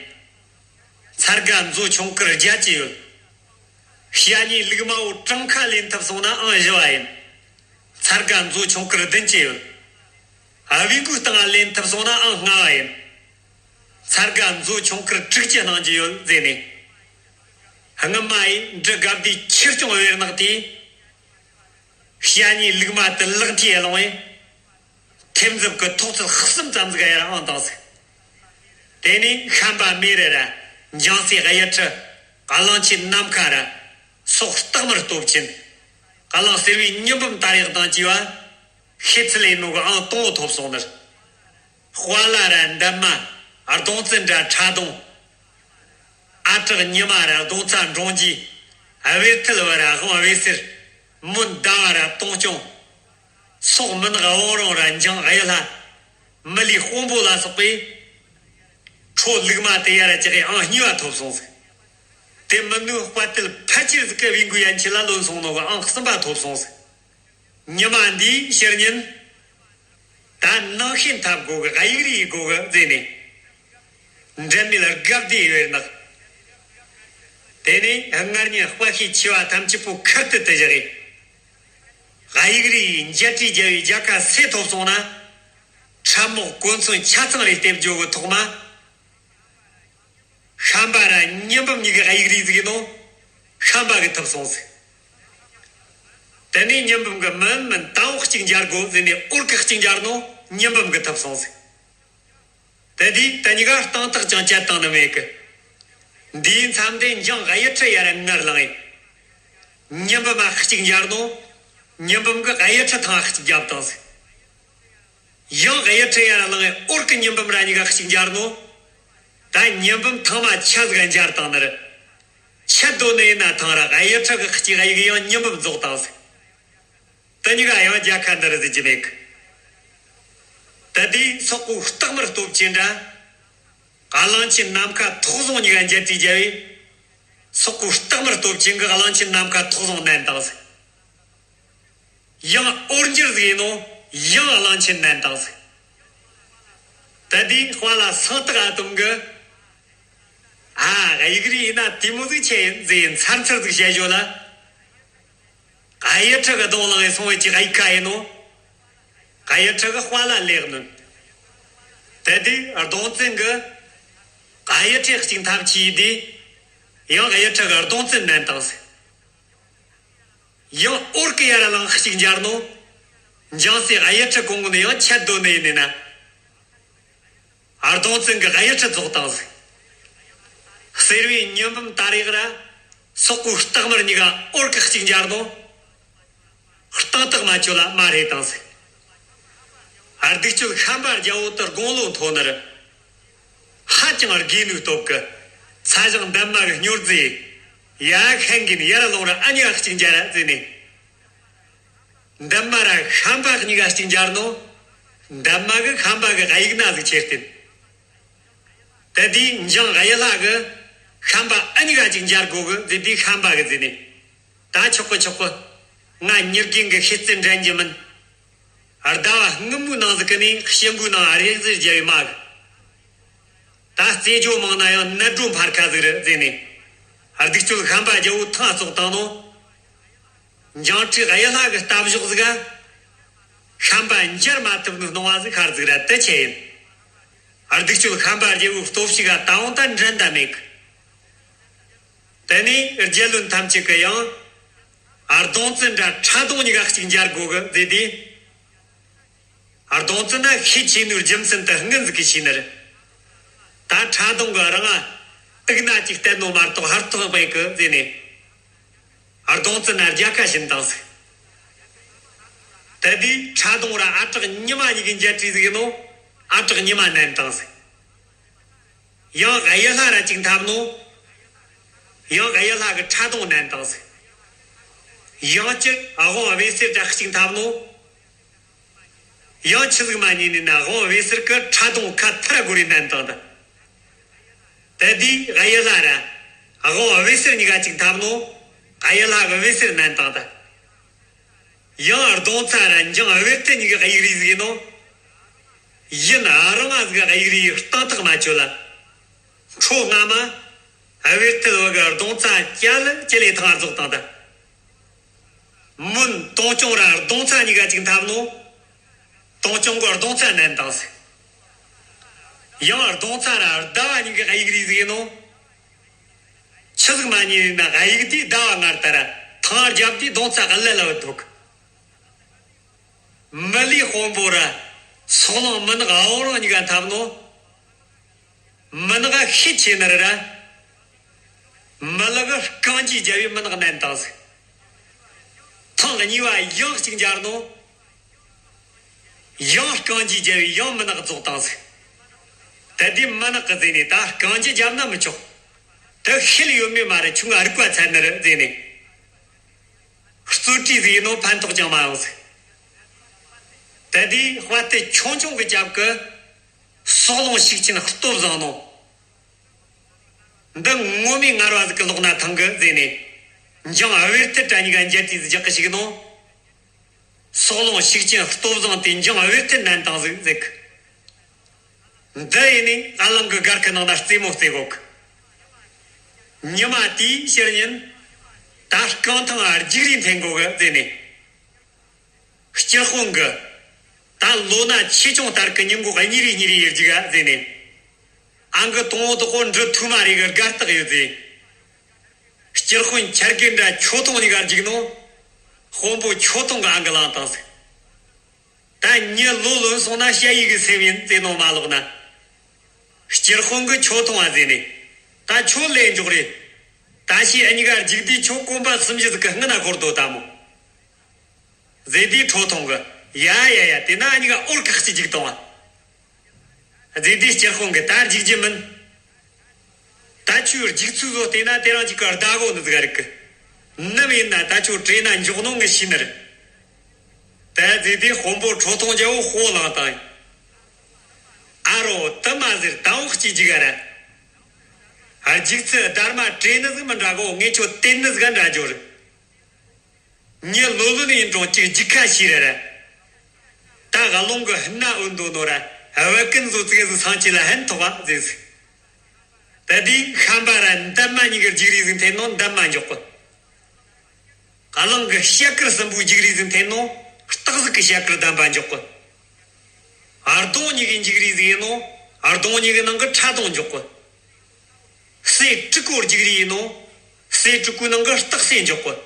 ཚར་ག་མཛོ་ཆུང་ཁུར་བརྒྱད་ཅུ་ཡོད། ཞྭ་ཉེའི་ལུག་མ་བོ་བྲང་ཁ་ལེན་ཐུབ་སོང་ན་ཨང་བཞི་པ་ཡིན། ཚར་ག་མཛོ་ཆུང་ཁུར་བདུན་ཅུ་ཡོད། བེའུ་མགོའི་སྟེང་ལེན་ཐུབ་སོང་ན་ཨང་ལྔ་པ་ཡིན། ཚར་ག་མཛོ་ཆུང་ཁུར་དྲུག་ཅུ་གནང་རྒྱུ་ཡོད་ཟེར་ནས། སྔོན་མ་ཡི་འབྲི་དགའ་བདེའི་ཆོས་སྐྱོང་བེར་ནག་དེས། ཞྭ་ཉེའི་ལུག་མ་དེ་ལག་མཐིལ་སློང་བས། ཐེམ་རྫབ་ཀྱི་ཐོག་ཚད་གསུམ་ཙམ་ཟིག་ཡར་ཨང་བཏང་ཟིག་དེ་ནས་ཤམ་པ་མེ་རི་ར་འཇང་སྲས་གཡུ་ཁྲི། གླང་ཆེན་ནམ་མཁའ་ར་སོགས་སྟག་དམར་སྟོབས་ཆེན། གླང་སེར་བའི་ཉི་འབུམ་དར་ཡག་དང་བཅས་པ། ཤེད་ཚད་ལས་ནོ་གི་ཨང་དང་པོ་ཐོབ་སོང་ནི་རེད། དཔའ་ལ་ར་འདབ་མ། ཨ་གདོང་བཙན་ར་ཁྲ་གདོང་། ཨ་བྲག་ཉི་མ་ར་གདོང་རྩ་འབྲོང་རྗེ། ཨ་བེར་ཐལ་བ་ར་དབང་བེར་སེར། མོན་ཟླ་བ་ར་སྟོང་སྐྱོང་། སོག་མི་ནག་བང་རོང་ར་འཇང་གཡུ་ལྷ། མི་ལུས་དཔོན་པོ་ལ་སོགས་པས། ཁྲོ་ལུག་མ་དེ་ཡར་ལྕགས་ཨང་གཉིས་པ་ཐོབ་སོང་ཟིག་དེ་མིན་ནུ་དཔའ་ཐལ་ཕལ་ཆེར་ཟིག་གི་བེའུ་མགོའི་ཡན་ཆད་ལ་ལོན་སོང་ནོ་གི་ཨང་གསུམ་པ་ཐོབ་སོང་ཟིག་ཉི་མ་འདིའི་ཕྱི་ཉིན། ད་ནང་ཤེད་འཐབ་དགོ་གི། གཡུག་རིས་དགོ་གི་ཟེར་ནས། འབྲལ་མེད་དགའ་བདེ་བེར་ནག་དེ་ནས་སྔར་ཉིན་དཔའ་ཤོས་ཆེ་བ་ཐམས་ཅད་པོ་ཁུར་དུ་དུ་བཞག་གི། གཡུག་རིས་འཇལ་གྲི་རྒྱལ་བའི་རྒྱལ་ཁ་སེ་ཐོབ་སོང་ན། ཁྲབ་རྨོག་གོ་མཚོན་ཆ་ཚང་རེ་སྟེར་རྒྱུ་གི་ཐོག་མ། ཤམ་པ་ར་ཉི་འབུམ་གཉིས་ཀྱི་གཡུག་རིས་ཟིག་ཡིན་ནོ། ཤམ་པ་གི་ཐུབ་སོང་ཟིག་དེ་ནས་ཉི་འབུམ་གི་མིན་མིན་དང་པོ་གཅིག་འཇར་དགོ་ཟེར་ནས་འོར་གི་གཅིག་འཇར་ནོ། ཉི་འབུམ་གི་ཐུབ་སོང་ཟིག་དེ་དུས་དེ་གཉིས་ཀ་རྟིང་ཐག་ཀྱང་བཅད་བཏང་ནི་མེད་གི། འདིའི་མཚམས་དེ་འཇང་གཡུ་ཁྲི་ཡར་ངར་ལངས་ཡིན། ཉི་འབུམ་མ་གཅིག་འཇར་ནོ། ཉི་འབུམ་གི་གཡུ་ཁྲི་ཐང་གཅིག་བརྒྱབ་བཏང་ཟིག་ཡང་གཡུ་ཁྲི་ཡར་ལངས་ཡིན། འོར་གི་ཉི་འབུམ་ར་གཉིས་ཀ་གཅིག་འཇར་ནོ། ད་ཉི་འབུམ་ཐང་མ་ཆ་ཟིག་འཇར་བཏང་ནི་རེད། ཆད་དོ་ནི་ཡིན་ན་ཐང་ར་གཡུ་ཁྲི་གི་གཅིག་གཡུག་ཡང་ཉི་འབུམ་རྫོགས་བཏང་ཟིག་དེ་གཉིས་ཀ་ཡང་རྒྱལ་ཁ་འདི་རུ་ཟིག་གི་མེད་གི། ད་དེའི་སོག་པོའི་སྟག་དམར་སྟོབས་ཆེན་འདྲ། གླང་ཆེན་ནམ་མཁའ་ཐོག་བཟུང་གཉིས་ཀ་འཇལ་གྲི་རྒྱབ་བས། སོག་པོའི་སྟག་དམར་སྟོབས་ཆེན་གི་གླང་ཆེན་ནམ་མཁའ་ཐོག་བཟུང་མནན་བཏང་ཟིག་ཡང་འོར་འཇར་ཟིག་ཡིན་ནོ། ཡང་གླང་ཆེན་མནན་བཏང་ཟིག་ད་དེའི་དཔའ་ལ་སང་སྟག་ཨ་དོམ་གི། ཨ། གཡུག་རིས་ཡིན་ན་དེ་མོ་ཟིག་ཆེ་ཡིན་ཟེར་མཚར་མཚར་ཟིག་བཤད་ཞོར་ལ། གཡུ་ཁྲི་གི་གདོང་ལངས་ཡིན་སོང་བའི་ཅིག་གཡུག་ཁ་ཡིན་ནོ། གཡུ་ཁྲི་གི་དཔའ་ལ་ལེགས་ནོ། དེ་དུས་གདོང་བཙན་གི། གཡུ་ཁྲི་གཅིག་འཐབ་ཆི་ཡི་དེ། ཡང་གཡུ་ཁྲི་གི་གདོང་བཙན་མནན་བཏང་ཟིག་ཡང་འོར་གི་ཡར་ལངས་གཅིག་འཇར་ནོ། འཇང་སྲས་གཡུ་ཁྲི་གོང་ནས་ཡང་ཆད་དོ་ནི་ཡིན་ནི་ན། གདོང་བཙན་གི་གཡུ་ཁྲི་རྫོགས་བཏང་ཟིག་སེར་བའི་ཉི་འབུམ་དར་ཡག་ར། སོག་པོའི་སྟག་དམར་གཉིས་ཀ་འོར་གི་གཅིག་འཇར་ནོ། རྟིང་ཐག་མ་ཆོད་ལ་མ་རེད་བཏང་ཟིག་སྡིག་སྤྱོད་ཤམ་པ་རྒྱལ་པོ་དུ་དགུང་ལོ་མཐོ་ནི་རེད། ཧ་ཅང་དགོས་ནུས་སྟོབས་ཀྱིས། ས་ཞིང་འདབ་མ་གི་སྨྱོ་རྫས། ཡ་ཤན་གིན་ཡར་ལོང་ར་ཨ་ཉག་གཅིག་འཇར་ར་ཟེར་ནས། འདབ་མ་ར་ཤམ་པ་གཉིས་ཀ་གཅིག་འཇར་ནོ། འདབ་མ་གི་ཤམ་པ་གི་གཡུག་ན་ཟིག་ཆེར་བསྟན། དེ་དུས་འཇང་གཡུ་ལྷ་གི། ཤམ་པ་ཨ་ཉིག་ག་ཅིག་འཇར་དགོ་གི་ཟེར་དུས་ཤམ་པ་གི་ཟེར་ནས། ད་ཆོག་གི་ཆོག་གི། ང་མྱི་རྒན་གི་ཤེས་རྩལ་འགྲན་རྒྱུ་མིན། ཟླ་བ་སྔོན་མོའི་ནང་ཟིག་གི་ནས་གཤིན་པོའི་ནང་རེག་ཟིག་རྒྱབ་ཡི་མ་གི། ད་རྩེ་ཇོ་མང་ན་ཡང་ནད་འགྲོ་འཕར་ཁ་ཟིག་རེད་ཟེར་ནས། སྡིག་སྤྱོད་ཤམ་པ་རྒྱལ་པོ་ཐང་བཙོག་བཏང་ནོ། འཇང་ཁྲི་གཡུ་ལྷ་གི་ལྟ་བཞོག་ཟིག་ག་ཤམ་པ་འཇར་མ་ཐུབ་ནི་སྣང་བ་ཟིག་ཤར་ཟིག་ར་དེ་ཆེ་ཡིན། སྡིག་སྤྱོད་ཤམ་པ་རྒྱལ་པོའི་སྟོབས་ཤིག་ག་ད་འོང་ད་འགྲན་ཟླ་མེད་གི། དེ་ནས་རྒྱལ་བློན་ཐམས་ཅད་ཀྱི་ཡང་། ཨ། གདོང་བཙན་འདྲ་ཁྲ་གདོང་གཉིས་ཀ་གཅིག་འཇར་དགོ་གི་ཟེར་དུས། ཨ། གདོང་བཙན་ན་ཤས་ཆེ་ནོའི་རྒྱུ་མཚན་དེ་སྔོན་ཟིག་གི་ཤེས་ནི་རེད། ད་ཁྲ་གདོང་གི་རང་ང་དུག་སྣ་གཅིག་བསྟན་ནོ་མ་གཏོགས་ཧར་ཐག་པའི་གི་ཟེར་ནས། ཨ། གདོང་བཙན་ན་རྒྱལ་ཁ་བྱིན་བཏང་ཟིག་དེ་དུས་ཁྲ་གདོང་ར་ཨ་བྲག་ཉི་མ་གཉིས་ཀྱི་མཇལ་འཕྲད་ཟིག་ཡིན་ནོ། ཨ་བྲག་ཉི་མ་མནན་བཏང་ཟིག། ཡང་གཡུ་ལྷ་ར་གཅིག་འཐབ་ནོ། ཡང་གཡུ་ལྷ་གི་ཁྲ་གདོང་མནན་བཏང་ཟིག། ཡང་སྤྱིར་དབང་བེ་སེར་ར་གཅིག་འཐབ་ནོ། ཡང་ཆི་ཟིག་མ་ཉིན་ནས་ན་དབང་བེ་སེར་གི་ཁྲ་གདོང་ཁ་ཐར་ར་སྒོ་རེ་མནན་བཏང་ད། དེ་དུས་གཡུ་ལྷ་ར་དབང་བེ་སེར་གཉིས་ཀ་གཅིག་འཐབ་ནོ། གཡུ་ལྷ་གི་བེ་སེར་མནན་བཏང་ད། ཡང་རྡུང་ཚ་ར་འཇང་བེར་ཐེལ་གཉིས་ཀྱི་དབྱུག་རིས་ཟིག་ཡིན་ནོ། ཡིན་རང་ང་ཟིག་གི་དབྱུག་རིས་གཏིང་ཐག་མ་ཆོད་ལ། འཕྲོ་སྔ་མ་བེར་ཐེལ་བ་གི་རྡུང་ཚ་ཅ་ལ་ཅི་ལས་ཐང་རྫོགས་བཏང་ད། མོན་དུང་སྐྱོང་ར་རྡུང་ཚ་གཉིས་ཀ་གཅིག་འཐབ་ནོ། དུང་སྐྱོང་གི་རྡུང་ཚ་མནན་བཏང་ཟིག། ཡང་རྡུང་ཚ་ར་ཟླ་བ་གཉིས་ཀྱི་དབྱུག་རིས་ཟིག་ཡིན་ནོ། ཆི་ཟིག་མ་ཉིན་ན་དབྱུག་དེ་ཟླ་བ་ངར་ལྟར་ཐང་རྒྱབ་དེ་རྡུང་ཚ་གི་ལད་ལ་བུད་འདུག། མི་ལི་དཔོན་པོ་ར་སོག་ལང་མི་ནག་འོ་རང་གཉིས་ཀ་འཐབ་ནོ། མི་ནག་ཤས་ཆེ་ནར་ར། མི་ལ་གི་རྐང་རྗེས་རྒྱབ་བའི་མི་ནག་མནན་བཏང་ཟིག། ཐེངས་གཉིས་པ་ཡང་གཅིག་འབྱར་ནོ། ཡང་རྐང་རྗེས་རྒྱབ་བའི་ཡང་མི་ནག་རྫོགས་བཏང་ཟིག། དེ་དུས་མི་ནག་གི་ཟེ་ནས་ད་རྐང་རྗེས་རྒྱབ་ན་མི་ཆོག། དེ་ཤེད་ཡོད་མེད་མ་རེད། ཁྱོད་ང་རིག་པ་ཚད་ནི་རེད་ཟེ་ནས། རྩོད་གྲོས་ཟིག་ཡིན་ནོ་ཕན་ཐོགས་ཀྱང་མ་ཡོང་ཟིག། དེ་དུས་དཔའ་རྟུལ་ཆུང་ཆུང་གི་རྒྱབ་ཀྱི་སོག་ལོང་ཤུགས་ཆེན་སྟོབས་བཟང་ནོ། འདི་ངོ་མའི་ངར་བ་ཟིག་གི་ལོག་ན་ཐང་གི་ཟེ་ནས། འཇང་བེར་ཐེལ་ར་གཉིས་ཀ་མཇལ་དུས་ཟིག་རྒྱག་གི་ཞིག་ནོ། སོག་ལོང་ཤུགས་ཆེན་སྟོབས་བཟང་དེ་འཇང་བེར་ཐེལ་མནན་བཏང་ཟིག་ཟེར་གི། འདི་ཡིན་ནི་ཨ་ལང་གི་སྒར་གི་ནང་ན་རྩེད་མོ་རྩེ་གོ་གི། ཉི་མ་དེའི་ཕྱིར་ཉིན། ད་རྐང་ཐང་ང་རྒྱུག་རིས་འཐེན་གོ་གི་ཟེ་ནས། སྤྱིར་དཔོན་གི། ད་ལོ་ན་ཆེ་ཆུང་ལྟར་གི་ཉིན་གོ་གཉིས་རེ་གཉིས་རེ་ཡེར་རྒྱུག་ག་ཟེ་ནས། ཨང་གི་དང་བོ་དག་གོ་འབྲུ་ཐུ་མ་རེ་གི་སྒར་བཏགས་ཡོད་ཟེ། སྤྱིར་དཔོན་ཆར་གེ་འདྲ་ཁྱོ་ཐོང་གཉིས་ཀ་རྒྱུག་ནོ། དཔོན་པོ་ཁྱོ་ཐོང་གི་ཨང་གི་ལང་བཏང་ཟིག། ད་མྱི་ལོ་ལོན་སོང་ན་ཞ་ཡི་གི་སེམས་ཡིན་ཟེ་ནོ་མ་ལོག་ན། སྤྱིར་དཔོན་གི་ཁྱོ་ཐོང་བ་ཟེ་ནས། ད་ཁྱོ་ལས་མགྱོགས་རེད། ད་ཤི་ཨ་གཉིས་ཀ་རྒྱུག་དུས་ཁྱོ་གོམ་པ་གསུམ་བཞི་ཟིག་གི་སྔུན་ན་འཁོར་དོ་ད་མོ། ཟེ་དུས་ཁྲོ་ཐོང་གི། ཡ་ཡ་ཡ། དེ་ན་ཨ་གཉིས་ཀ་འོར་ཁག་ཅིག་རྒྱུག་བཏང་བ། ཟེ་དུས་སྤྱིར་དཔོན་གི་ད་རྒྱུག་རྒྱུ་མིན། ད་ཁྱོའི་རྒྱུག་ཚུལ་བཟོ་བལྟས་ན་དེ་རང་གཅིག་གི་ཟླ་གོ་ནི་ཟིག་རིག་གི། ནམ་ཡིན་ན་ད་ཁྱོད་བྲེལ་ན་མགྱོགས་ནོ་ངས་ཤེས་ནི་རེད། དེ་ཟེ་དུས་དཔོན་པོ་ཁྲོ་ཐོང་རྒྱལ་བོ་ཧོ་ལངས་བཏང་ཡིན། ཨ་རོ། དུ་མ་ཟེར་དང་བོ་གཅིག་རྒྱུག་ག་ར། རྒྱུག་ཚུལ་སྡར་མ་བྲེལ་ནི་ཟིག་མི་འདྲ་གོ། ངས་ཁྱོད་བསྟན་ནི་ཟིག་ག་འདྲ་རྒྱུ་རེད། མྱི་ལོ་ལོན་ཡིན་རུང་གཅིག་རྒྱུག་ཁ་ཤེས་ར་ར། ད་ག་ལོང་གི་ཧི་ན་འུ་འདོ་ནོ་ར་བད་ཀན་བཟོ་ཙིག་གེ་ཟིག་སང་ཆེ་ལ་ཧན་ཐོག་བ་ཟེ་ཟིག། དེ་དུས་ཤམ་པ་ར་འདབ་མ་གཉིས་ཀྱི་རྒྱུག་རིས་ཟིག་འཐེན་ནོ། འདབ་མ་མགྱོགས་གི། གླང་གི་ཤ་དཀར་སྲིན་པོའི་རྒྱུག་རིས་ཟིག་འཐེན་ནོ། སྟག་གཟིག་གི་ཤ་དཀར་འདབ་མ་མགྱོགས་གི། ཨ་རྡུང་གཉིས་ཀྱི་རྒྱུག་རིས་ཟིག་ཡིན་ནོ། ཨ་རྡུང་གཉིས་ཀྱི་ནང་གི་ཁྲ་གདོང་མགྱོགས་གི། སྲས་དྲུག་གོ་རྒྱུག་རིས་ཡིན་ནོ། སྲས་དྲུག་གོའི་ནང་གི་སྟག་སྲས་མགྱོགས་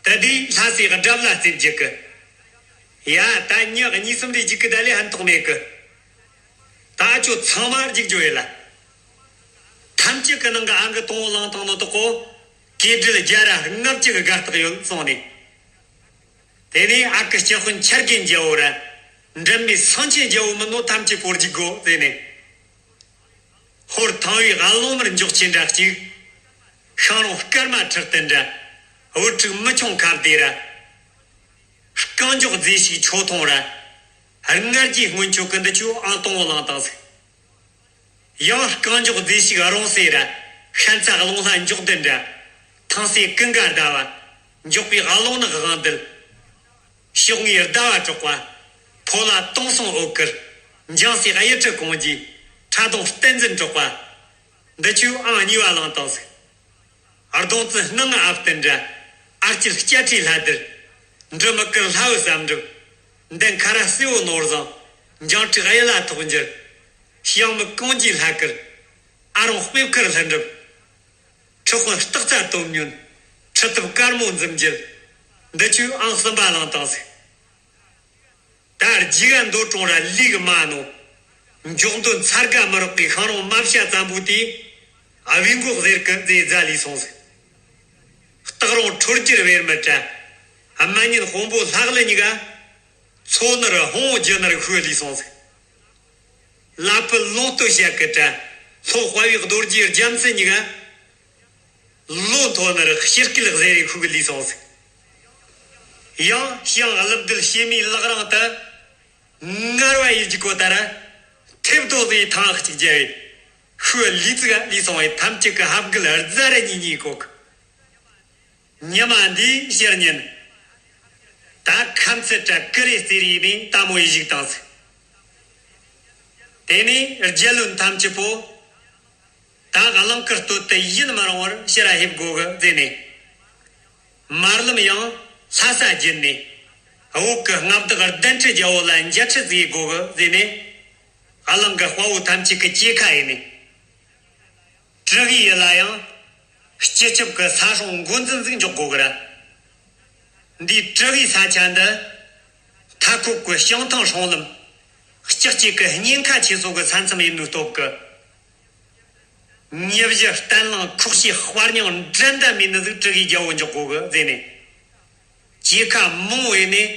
གི། དེ་དུས་ལྷ་སྲས་དགྲ་བླ་རྩེ་རྒྱུག་གི། ཡ། ད་མྱི་གཉིས་གསུམ་རེ་རྒྱུག་གི་ད་ལས་ཧན་ཐོག་མེད་གི། ད་ཁྱོད་ཚང་མ་རྒྱུག་རྒྱུ་ཡིན་ལ། ཐམས་ཅད་ཀྱི་ནང་གི་ཨང་གི་དང་བོ་ལང་བཏང་ནོ་དག་གོ། གོས་འདྲིལ་རྒྱ་ར་ལྔ་བཅུ་གི་སྒར་བཏགས་ཡོད་སོང་ནས། དེ་ནས་ཨ་ཁུ་སྤྱི་དཔོན་ཆར་རྒན་རྒྱལ་བོ་ར། འབྲལ་མེད་སེང་ཆེན་རྒྱལ་བོ་མིན་ནོ་ཐམས་ཅད་པོ་རྒྱུག་གོ་ཟེར་ནས། ཧོར་ཐང་བའི་ཨ་ལོང་མར་འཇོག་ཆེན་འདྲ་གཅིག། ཤང་རོང་སྐར་མ་ཁྲི་སྟན་འདྲ། བུ་ཕྲུག་མི་ཆུང་ཁ་བདེ་ར། རྐང་མགྱོགས་རྫས་ཤིག་ཁྱོ་ཐོང་ར། སྔར་གྱི་སྔོན་ཆོ་གི་འདི་ཆོ་ཨང་དང་བོ་ལང་བཏང་ཟིག། ཡང་རྐང་མགྱོགས་རྫས་ཤིག་རོང་སེ་ར། ཤན་ཚ་རླུང་ལྷ་མགྱོགས་ལྡན་འདྲ། ཐང་སེ་ཀུན་དགའ་ཟླ་བ། མགྱོགས་པའི་ཨ་ལོང་ནག་དབང་འདུལ། ཕྱོགས་ངའི་ཟླ་བ་གྲགས་པ། ཕོ་ལྷ་དུང་སྲུང་འོད་དཀར། འཇང་སྲས་གཡུ་ཁྲི་གོང་རྒྱས། ཁྲ་གདོང་བསྟན་འཛིན་གྲགས་པ། འདི་ཆོས་ཨང་གཉིས་པ་བླངས་བཏང་ཟིག། རྡོང་རྩེ་སྣང་ང་ཨ་བསྟན་འདྲ། ཨ་སྐྱིད་སྐྱ་ཁྲའི་ལྷ་དར། འབྲུ་མི་དཀར་ལྷ་བུ་བསམ་འགྲུབ། འདན་ཁ་ར་སེ་བོ་ནོར་བཟང་། འཇང་ཁྲི་གཡུ་ལྷ་ཐོག་འགྱུར། ཞང་མི་གོང་རྒྱས་ལྷ་དཀར། ཨ་རོང་དཔེ་མཁར་ལྷུན་གྲུབ། ཁྲི་དཔོན་སྟག་རྩ་དོམ་ཉོན། ཁྲི་ཐབ་དཀར་མོ་འཛུམ་རྒྱལ། འདི་ཆོས་ཨང་གསུམ་པ་བླངས་བཏང་ཟིག། ད་རྒྱུག་ག་འདོད་རུང་ར་ལུས་གི་མ་ནོ། མགྱོགས་འདོན་ཚར་ག་མི་རོགས་པའི་ཤང་རོང་མ་བྱ་ཙམ་པོ་དེ། ཨ་བི་མགོ་གཟེར་གི་རྫས་རྫ་ལས་སོང་ཟིག། སྟག་རོང་ཁྲོ་རྒྱུར་བེར་མི་བཀྲ། སྨན་ཉིན་དཔོན་པོ་ལྷག་ལི་གཉིས་ཀ། མཚོ་ནུར་ཧོང་བོ་རྒྱུ་ནུར་ཤུལ་ལུས་སོང་ཟིག། ལ་ཕུ་ལུང་སྟོད་བཤད་ཀི་དྲ། ལྷོ་དཔའ་བའི་རྡོ་རྗེ་རྒྱ་མཚན་གཉིས་ཀ། ལོ་མཐོ་ནུར་ཕྱིར་སྐྱིད་གཟེར་རེ་ཤུག་ལུས་སོང་ཟིག། ཡང་ཞང་ཀླུ་བདུད་བྱེ་མའི་ལག་རིང་དུ། ངར་བ་ཡི་རྒྱུ་གོ་ད་ར། ཐེབས་རྡོ་ཟེ་ཐང་གཅིག་རྒྱལ་བའི། ཤུལ་ལུས་ཙིག་ལུས་སོང་བའི་ཐམས་ཅད་ཀི་ཧབ་གིལ་རྫ་ར་གཉིས་གཉིས་གོ་གི། ཉི་མ་འདིའི་ཕྱིར་ཉིན། ད་ཁམས་ཚད་དྲ་ཀི་རེ་རྩེ་རེ་ནས་ལྟ་མོ་ཡི་བཞུགས་དང་ཟིག། དེ་ནས་རྒྱལ་བློན་ཐམས་ཅད་པོ། ད་གླིང་གི་སྟོད་དུ་ཡིན་མི་རུང་བར་ཕྱིར་ར་ཕེབས་དགོ་གི་ཟེར་ནས། མར་ལམ་ཡང་ལྷ་ས་བརྒྱུད་ནས། བོད་ཀྱི་མངའ་བདག་གདན་ཁྲི་རྒྱལ་བོ་ལ་མཇལ་ཁྲི་བྱེད་དགོ་གི་ཟེར་ནས། གླིང་གི་དཔའ་བོ་ཐམས་ཅད་ཀྱི་གྲོས་ཁ་ཡིན་ནས། ཀྲི་གི་ཡི་ལ་ཡང་། སྤྱི་ཁྱབ་ཀྱི་ས་སྲུང་འགོ་འཛིན་ཟིག་འཇོག་དགོ་གི་ར། འདིའི་ཀྲི་གི་ས་ཆ་འདི། མཐའ་འཁོབ་ཀྱི་བྱང་ཐང་སྲུང་ལམ། ལྕགས་སྐྱེས་ཀྱི་ཉེན་ཁ་ཆེ་སོགས་ཀྱི་ས་མཚམས་ཡིན་ནོའི་སྟོབས་ཀྱིས། ཉི་བཞི་བརྟན་ལང་ཁོག་ཤེས་དཔའ་རྙིང་འགྲན་ཟླ་མེད་ནི་ཟིག་ཀྲི་གི་རྒྱལ་བོ་འཇོག་དགོ་གི་ཟེར་ནས། གྲོས་ཁ་མང་བོ་ཡིན་ནས།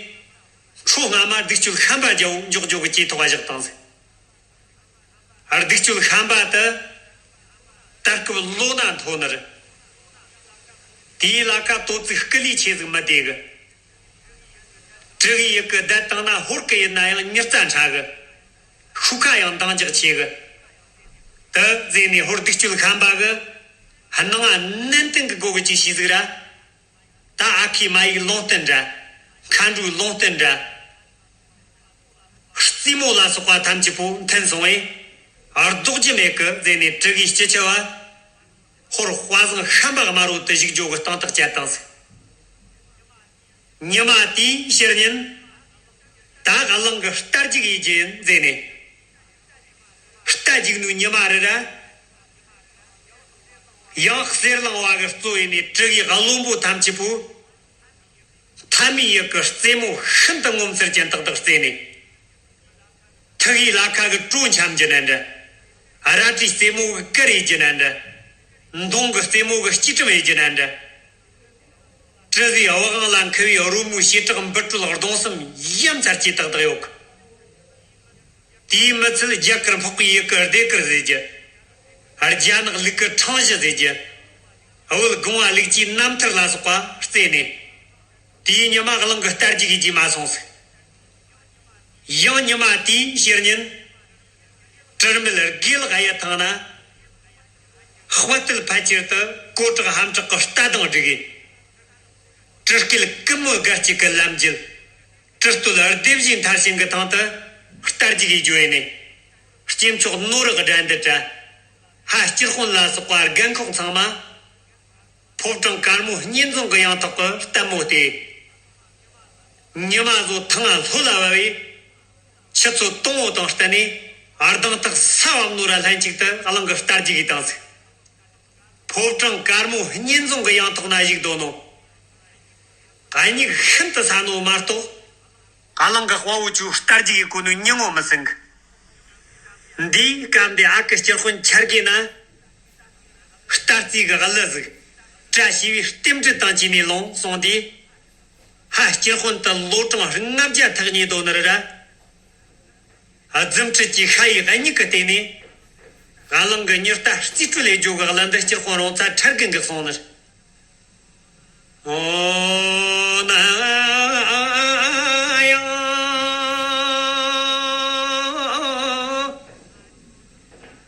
འཕྲོ་སྔ་མ་སྡིག་སྤྱོད་ཤན་པ་རྒྱལ་བོ་འཇོག་རྒྱུ་གི་གྲོས་ཐོག་བཞག་བཏང་ཟིག། སྡིག་སྤྱོད་ཤན་པ་དེ། ད་སྐབས་ལོ་ན་མཐོ་ནི་རེད། དེའི་ལ་ཁ་དོ་ཚིགས་སྐུ་ལུས་ཆེ་ཟིག་མི་བདེ་གི། ཀྲི་གི་ཡི་གི་བསྡད་བཏང་ན་ཧོར་གི་ཡིན་ན་ཡང་མྱུར་རྩ་ཕྲ་གི། ཤུགས་ཁ་ཡང་འདང་རྒྱག་ཆེ་གི། དེ་ཟེར་ནས་ཧོར་སྡིག་སྤྱོད་ཤན་པ་གི། སྣང་ང་ནན་ཏན་གི་སྒོ་གི་ཅིག་ཤེས་ཟིག་ར། ད་ཨ་ཁུའི་མ་ཡིག་ལུང་བསྟན་འདྲ། མཁའ་འགྲོའི་ལུང་བསྟན་འདྲ། རྩེ་མོ་ལ་སོགས་པ་ཐམས་ཅད་པོ་མཐུན་སོང་བས། ལྡོག་རྒྱུ་མེད་གི་ཟེར་ནས་ཀྲི་གིས་སྤྱི་ཁྱབ་བ། ཧོར་དཔའ་བཟང་ཤན་པ་དམར་བོ་དེ་བཞུགས་རྒྱུ་གི་སྟེང་ཐག་བཅད་བཏང་ཟིག། ཉི་མ་དེའི་ཕྱིར་ཉིན། ད་གླིང་གི་རྟ་རྒྱུག་ཡེད་རྒྱུ་ཡིན་ཟེར་ནས། རྟ་རྒྱུག་ནུའི་ཉི་མ་རེ་ར། ཡང་གསེར་གླིང་བ་གི་གཙོ་ཡིན་ནས་ཀྲི་གིས་བློན་པོ་ཐམས་ཅད་པོ། མཐའ་མའི་ཡུལ་གི་རྩེ་མོ་ཤིན་ཏུ་ངོ་མཚར་ཅན་ཏག་ཏག་བརྩེས་ནས། ཐུགས་ཀྱི་ལ་ཁ་གི་གྲོ་འཆམ་རྒྱུ་ན་འདྲ། རལ་གྲིའི་རྩེ་མོ་གི་ཀིར་ཡེད་རྒྱུ་ན་འདྲ། མདུང་གི་རྩེ་མོ་གི་སྐྱིལ་ཀྲུམ་ཡེད་རྒྱུ་ན་འདྲ། ཀྲི་གིས་བག་འོང་ལ་འཁུ་བའི་རོལ་མོའི་བྱེ་བྲག་འབུར་དྲུལ་གདུང་གསུམ་ཡ་མཚར་སྐྱེས་ཏག་ཏག་ཡོད་གི། དེའི་མི་ཚད་རྒྱ་གར་འཕགས་པའི་ཡུལ་གི་ལྡེ་གུར་ཟེར་རྒྱུ། རྒྱ་ནག་ལུག་གི་ཁྲང་ཞི་ཟེར་རྒྱུ། བོད་གངས་བ་ལུག་གཅིག་རྣམ་ཐར་ལ་སོགས་པ་བརྩེས་ནས། དེའི་ཉི་མ་གླིང་གི་རྟ་རྒྱུག་གི་རྗེས་མ་སོང་ཟིག། ཡང་ཉི་མ་དེའི་ཕྱིར་ཉིན། ཀྲི་མེད་དགེ་ལགས་གཡུ་ཐང་ན། དཔལ་དུལ་ཕལ་ཆེར་དུ་གོ་དྲག་ཧམ་དྲག་གི་རྟ་གདོང་བསྒྲིགས། ཀྲི་སྐད་ཀུ་མོ་དགའ་སྐྱིད་ཀྱི་ལམ་རྒྱུད། ཀྲི་སྟོད་སྡེ་བཞིའི་མཐར་ཕྱིན་གྱི་ཐང་དུ་རྟ་རྒྱུག་གི་རྒྱུ་ཡིན་ནས། སྐྱེས་མཆོག་ནོར་བུ་དགྲ་འདུལ་དྲ། ཧ་སྤྱིར་དཔོན་ལ་སོགས་པ་རྒན་འཁོགས་ཚང་མ། ཕོ་བྲང་དཀར་མོ་གཉེན་རྫོང་གི་ཡང་ཐོག་གི་ལྟད་མོ་སྟེ། ཉི་མ་བཟོ་ཐང་ལྷོད་ལ་བབས་པས། ཆུ་ཚོད་དང་པོ་དང་བསྟུན་ནས་ལྡིང་ཐག་ས་བབས་ནོ་ར་ལྷན་ཅིག་ཏུ་གླིང་གི་རྟ་རྒྱུག་གི་བཏང་ཟིག། ཕོ་བྲང་དཀར་མོ་གཉེན་རྫོང་གི་ཡང་ཐོག་ན་བཞུགས་འདུག་ནོ། སྙིང་ཤིན་ཏུ་ཟ་ནོ་མ་གཏོགས། གླིང་གི་དཔའ་བོ་ཚོས་རྟ་རྒྱུག་གི་གོ་ནོ་ཉིན་མོ་མི་ཟིན་གི། འདིའི་སྐབས་འདི་ཨ་ཁུ་སྤྱིར་དཔོན་འཆར་གི་ན། རྟ་རྩིས་གི་གླུ་ཟིག། བཀྲ་ཤིས་པའི་རྟེན་འབྲེལ་དང་བཅས་ནས་ལོངས་སོང་དུས། ཧ་སྤྱིར་དཔོན་དུ་ལོ་གྲངས་ལྔ་བརྒྱ་ཐག་ཉེ་དོ་ནི་རེད་ར། རྫུ་འཕྲུལ་གྱི་ཤ་ཡི་མིག་གི་སྟེང་ནས། ང་རང་གི་མྱུར་རྟ་རྩིས་སྤྲོད་ལས་རྒྱུ་གི་གླུ་འདི་སྤྱིར་དཔོན་རོང་ཚ་ཁྲར་གི་འགག་སོང་ནི། ཨོ་ན། ཡང་།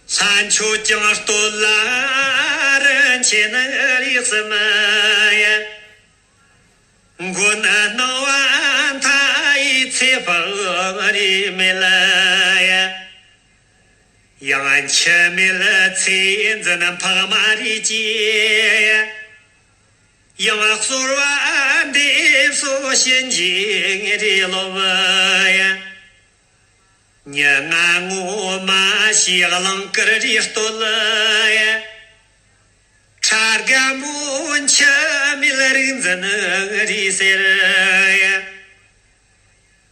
ས་མཆོད་ཀྱང་སྟོད་ལ་རིན་ཆེན་རིགས་སམ་ཡ། མགོན་སྣང་བ་མཐའ་ཡས་ཚེ་དཔག་རིས་མེད་ཡ། ཡང་འཆི་མེད་ཚེ་འཛིན་འཕགས་མ་རིགས་ཀྱི་ཡ། ཡང་གསོལ་བ་འདེབས་སོ་གཤིན་རྗེ་རིགས་སློབ་ཡ། ཉི་ང་ངོ་མ་ཞིག་གླིང་དཀར་རིས་སྟོད་ལ། ཁྲ་རྒན་པོ་འཆི་མེད་རིག་འཛིན་རིགས་སེར།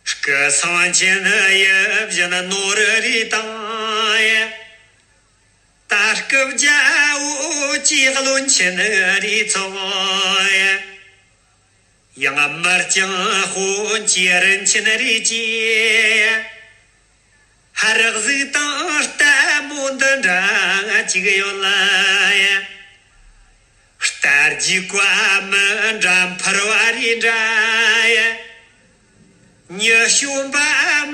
སྐུ་སངས་ཆེན་ཡིད་བཞིན་ནོར་རིས་དང་། ད་སྐབས་རྒྱལ་པོ་གཅིག་བློན་ཆེན་རིགས་ཚོགས། ཡང་མི་རྐྱང་དཔོན་གྱི་རིན་ཆེན་རིགས་ཀྱི། ཧ་རག་གཟུགས་དང་ལྟད་མོ་འདི་འདྲ་ཅིག་ཡོད་ལ་ཡ། རྟ་རྒྱུག་པ་མི་འདྲ་འཕུར་བ་རེ་འདྲ་ཡ། མྱི་ཞོན་པ་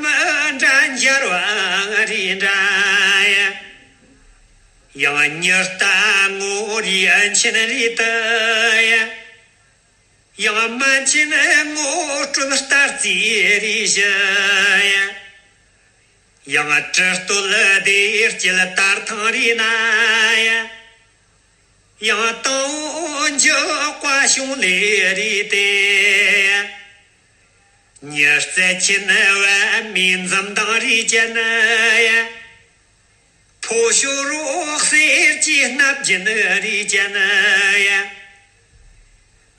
མི་འདྲ་འབྱར་བ་རེ་འདྲ་ཡ། ཡང་མྱི་རྟ་ངོ་རེ་ཨན་ཆེན་རེ་དུ་ཡ། ཡང་མན་ཆེན་ངོ་སྤྲོད་ལྟར་རྩིས་རེ་ཞུ་ཡ། ཡང་དྲི་སྟོད་སྡེ་དཀྱིལ་དར་ཐང་རེ་ན་ཡ། ཡང་དང་འཇུ་བ་བྱུང་ལེ་རེ་དེ། མྱི་རྩལ་ཆེན་བ་མིའི་འཛུམ་མདངས་རེ་ཅན་ཡ། ཕོ་ཤོ་རོ་གསེར་གྱི་སྣབས་རྒྱུན་རེ་ཅན་ཡ།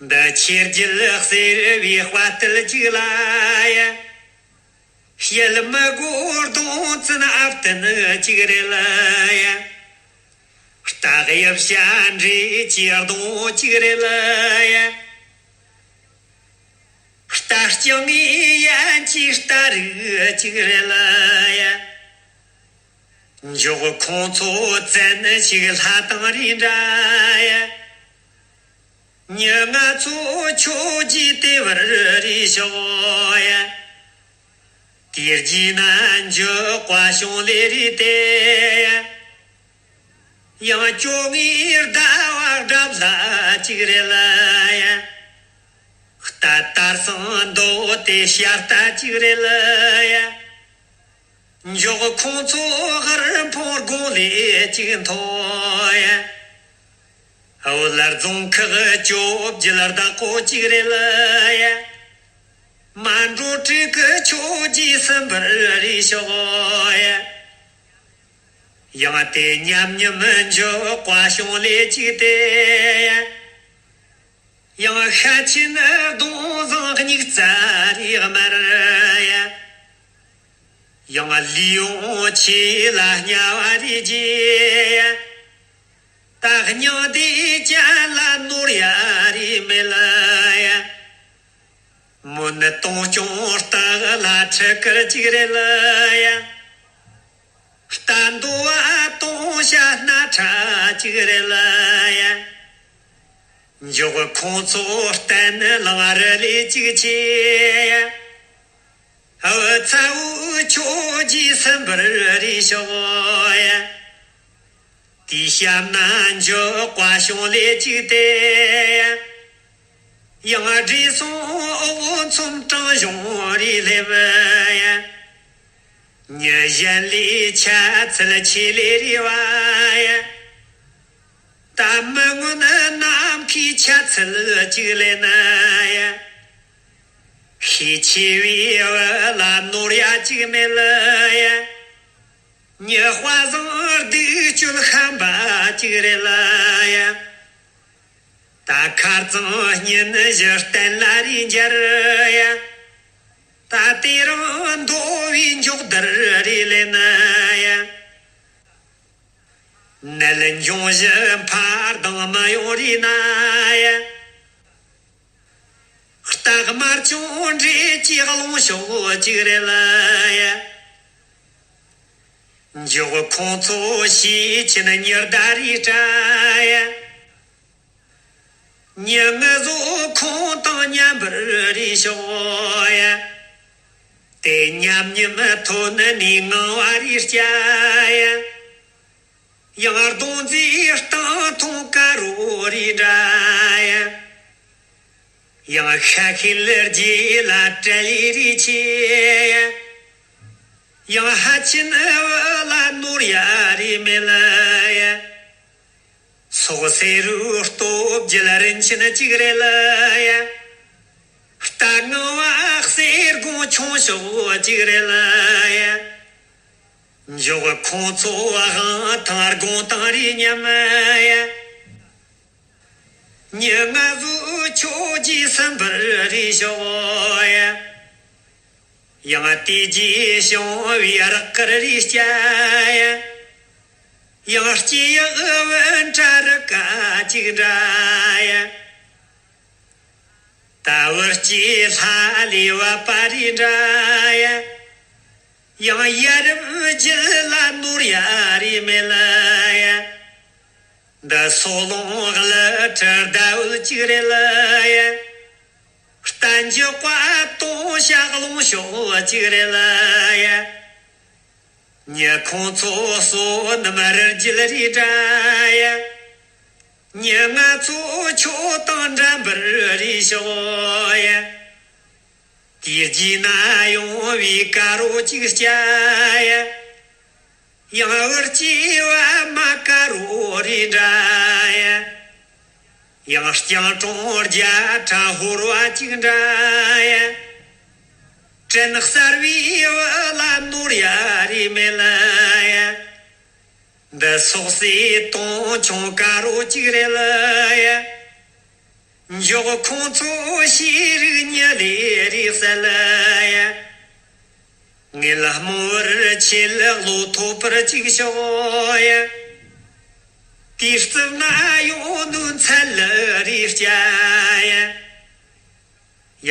འདི་ཆེར་རྒྱུད་གསེར་བའི་དཔའ་རྟུལ་གཅིག་ལ་ཡ། བཤད་མི་དགོས་གདོང་བཙན་ཨ་བརྟན་གཅིག་རེད་ལ་ཡ། རྟ་གཡབ་བྱ་འདྲེ་གྱི་གདོང་གཅིག་རེད་ལ་ཡ། རྟ་རྐྱང་ངའི་ཡན་གྱི་རྟ་རིགས་གཅིག་རེད་ལ་ཡ། འཇོག་ཁོང་ཚོ་བཙན་ཞིག་ལྷ་དང་རེ་འདྲ་ཡ། མྱི་ང་ཚོ་ཆོས་ཀྱི་ལྟེ་བར་རེ་ཤོག་ཡ། དེ་རྗེས་ན་འཇུ་བ་བྱུང་ལེ་རེ་དེ་ཡ། ཡང་ཅོ་ངའི་ཟླ་བ་འགྲབ་ལ་གཅིག་རེད་ལ་ཡ། རྟ་དར་སང་མདོ་དེ་ཤ་རྟ་གཅིག་རེད་ལ་ཡ། འཇོག་ཁོང་ཚོ་དབུལ་ཕོངས་དགུང་ལས་གཅིག་མཐོ་ཡ། འོལ་རྫོང་ཁག་བཅོ་བརྒྱད་བདག་པོ་གཅིག་རེད་ལ་ཡ། མ་འགྲོ་དྲུག་གི་ཆོས་རྗེ་སུམ་པར་རེ་ཤོག་ཡ། ཡང་དེ་མཉམ་མཉམ་འཇོག་པ་བྱུང་ལས་གཅིག་དེ་ཡ། ཡང་ཤ་ཆེན་གདོང་བཟང་སྙིགས་རྩ་རེ་དམར་ཡ། ཡང་ལུས་ཡོངས་ཆེ་ལ་དམྱལ་བ་རེ་རྒྱས་ཡ། ད་སྙིང་འདི་ཅན་ལ་ནོར་ཡ་རེ་མེད་ལ་ཡ། མོན་སྟོང་སྐྱོང་སྟག་ལ་ཁྲི་དཀར་གཅིག་རེད་ལ་ཡ། རྟ་འདོ་བ་སྟོང་ཤ་སྣ་ཁྲ་གཅིག་རེད་ལ་ཡ། འཇོག་ཁོང་ཚོ་བརྟན་ལང་རི་ལས་གཅིག་ཆེ་ཡ། འུ་ཚ་བོའི་ཆོས་རྗེ་སུམ་པར་རེ་ཤོག་ཡ། དེའི་གཤམ་ན་འཇོག་པ་བྱུང་ལས་གཅིག་དེ་ཡ། ཡང་བགྲེས་སོང་འོག་ཚོམ་དྲང་གཞུང་རེ་སླེབས་ཡ། མྱི་གཞན་ལས་ཆ་ཚད་ཆེ་ལེ་རེ་བ་ཡ། ད་མི་སྔོན་ནམ་མཁའི་ཆ་ཚད་གཅིག་ལེ་ན་ཡ། ཤས་ཆེ་བའི་བུ་ལ་ནོར་ཡ་གཅིག་མེད་ལ་ཡ། མྱི་དཔའ་བཟང་སྡིག་སྤྱོད་ཤན་པ་གཅིག་རེད་ལ་ཡ། ད་ཁ་རྩང་སྙིང་གཞི་བརྟན་ལ་རེ་འབྱར་ཡ། ད་དེ་རིང་མདོ་བའི་མགྱོགས་དར་རེ་ལེན་ཡ། ནད་འབྱུང་བཞི་འཕར་ལྡང་མི་ཡོང་རེ་ན་ཡ། རྟ་དམར་ཆུང་འདྲེ་གཅིག་སློང་ཤོག་གཅིག་རེད་ལ་ཡ། འཇོག་ཁོང་ཚོ་ཤས་ཆེན་ཉི་ཟླ་རེ་དྲ་ཡ། མྱི་ངུ་བཟོ་ཁོང་དང་མཉམ་པར་རེ་ཤོག་ཡ། དེ་མཉམ་མཉམ་ཐོན་ནས་ངང་བ་རེ་སྐྱ་ཡ། ཡང་གདོང་མཛེས་སྟེང་མཐོང་དཀར་རོ་རེ་འདྲ་ཡ། ཡང་ཤ་ཤེད་ལ་རྗེས་ལ་བྲལ་ལེ་རེ་ཆེ་ཡ། ཡང་ཧ་ཆེན་བུ་ལ་ནོར་ཡ་རེ་མེད་ལ་ཡ། སོག་སེ་རུ་སྟོབས་རྒྱལ་རིན་ཆེན་གཅིག་རེད་ལ་ཡ། རྟ་ངང་བ་གསེར་སྒོང་ཆུང་ཤོག་གཅིག་རེད་ལ་ཡ། འཇོག་ཁོང་ཚོ་དབང་ཐང་དགོང་དང་རེ་མཉམ་ཡ། མྱི་ང་ཚོ་ཆོས་རྗེ་སུམ་པར་རེ་ཤོག་ཡ། ཡང་དེ་རྗེས་བྱུང་བའི་རག་དཀར་རེ་སྐྱ་ཡ། ཡང་སྐྱེ་ཡག་བུ་འདྲ་རི་ཀ་གཅིག་འདྲ་ཡ། ད་བུ་སྐྱེས་ལྷ་ལས་བབས་པ་རེད་འདྲ་ཡ། ཡང་ཡ་རབས་རྒྱུད་ལ་ནོར་ཡ་རེ་མེད་ལ་ཡ། འདི་སོག་ལུང་གླུ་ཁྲི་ཟླ་འོད་ཅིག་རེད་ལ་ཡ། བསྟན་འགྱུར་བཀའ་དང་ཞལ་ལུང་ཤོག་ཅིག་རེད་ལ་ཡ། མྱི་ཁོང་ཚོ་བསོད་ནམས་རི་རྒྱུད་རེད་འདྲ་ཡ། མྱི་ང་ཚོ་ཆོས་དང་འགྲན་པར་རེད་ཤོག་ཡ། དེའི་རྗེས་ན་ཡོང་བའི་དཀར་པོ་གཅིག་སྐྱ་ཡ། ཡང་བུ་སྐྱེས་པད་མ་དཀར་པོ་རེད་འདྲ་ཡ། ཡང་རྐྱང་གྲོང་རྒྱ་ཁྲ་ཧོར་བ་གཅིག་འདྲ་ཡ། སྤྲིན་གསར་བའི་བུ་ལ་ནོར་ཡ་རེ་མེད་ལ་ཡ། འདི་སོག་སེ་དུང་ཆུང་དཀར་པོ་གཅིག་རེད་ལ་ཡ། འཇོག་ཁོང་ཚོ་ཤེས་རིག་མྱི་ལས་རེད་གསལ་ལ་ཡ། ངེད་ལ་རྨོངས་པར་ཆེད་ལ་བློ་ཐོག་པར་གཅིག་ཤོག་ཡ། དེའི་རྩིབ་ན་ཡོང་ནོ་མཚལ་ལ་རེད་སྐྱ་ཡ།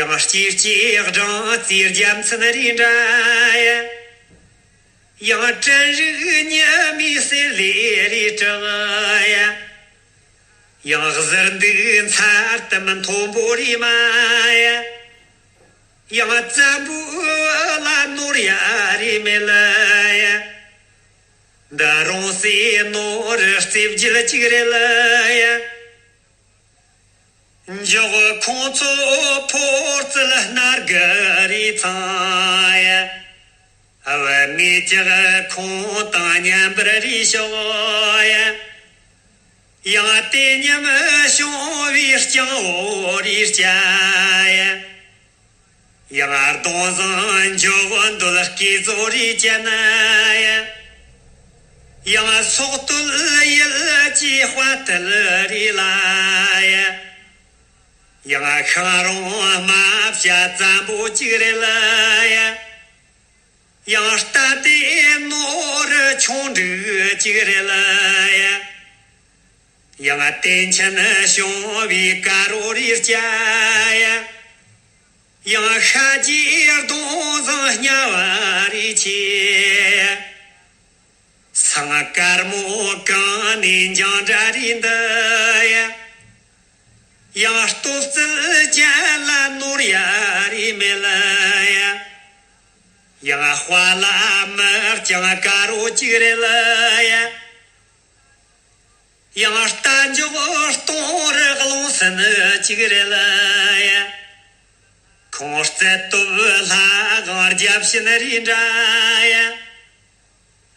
ཡང་སྐྱེས་སྐྱེས་སྦྲང་རྩིའི་རྒྱལ་མཚན་རེད་འདྲ་ཡ། ཡང་སྤྲིན་རིགས་ཉི་མའི་ཟེར་ལས་རེད་དྲག་ཡ། ཡང་གཟིར་འདུག་མཚར་དུ་མི་མཐོན་པོ་རེད་མ་ཡ། ཡང་བཙན་པོའི་བུ་ལ་ནོར་ཡ་རེ་མེད་ལ་ཡ། འདི་རོང་སེ་ནོར་རྩེ་བརྒྱད་གཅིག་རེད་ལ་ཡ། འཇོག་ཁོང་ཚོ་ཕོ་རྩལ་སྣ་དགུ་རེད་ཚང་ཡ། བུ་ངས་ཀྱང་ཁོང་དང་མཉམ་པར་རེད་ཤོག་ཡ། ཡང་དེ་མཉམ་བྱུང་བའི་སྤྱང་བོ་རེད་སྐྱ་ཡ། ཡང་གདོང་བཟང་འཇོག་འདོད་སྐྱེ་བཙོ་རེད་སྐྱ་ན་ཡ། ཡང་སོག་སྟོད་ཡུལ་གྱི་དཔའ་ཐུལ་རེད་ལ་ཡ། ཡང་ཤང་རོང་རྨ་བྱ་བཙན་པོ་གཅིག་རེད་ལ་ཡ། ཡང་རྟ་དེ་ནོར་ཆུང་འབྲུག་གཅིག་རེད་ལ་ཡ། ཡང་དེ་མཁྱེན་བྱུང་བའི་དཀར་པོ་རེད་སྐྱ་ཡ། ཡང་ཤ་རྗེས་གདོང་བཟང་དམྱལ་བ་རེད་ཆེ། སང་དཀར་མོ་གང་ནས་འགྱང་འདྲ་རེད་འདི་ཡ། ཡང་སྟོབས་རྩལ་ཅན་ལ་ནོར་ཡ་རེ་མེད་ལ་ཡ། ཡང་དཔའ་ལ་མི་རྐྱང་དཀར་པོ་གཅིག་རེད་ལ་ཡ། ཡང་རྟ་མགྱོགས་སྟོང་རི་རླུང་སེན་གཅིག་རེད་ལ་ཡ། ཁོང་རྩལ་སྟོབས་ལྷ་གང་རྒྱབ་ཤིན་རེད་འདྲ་ཡ།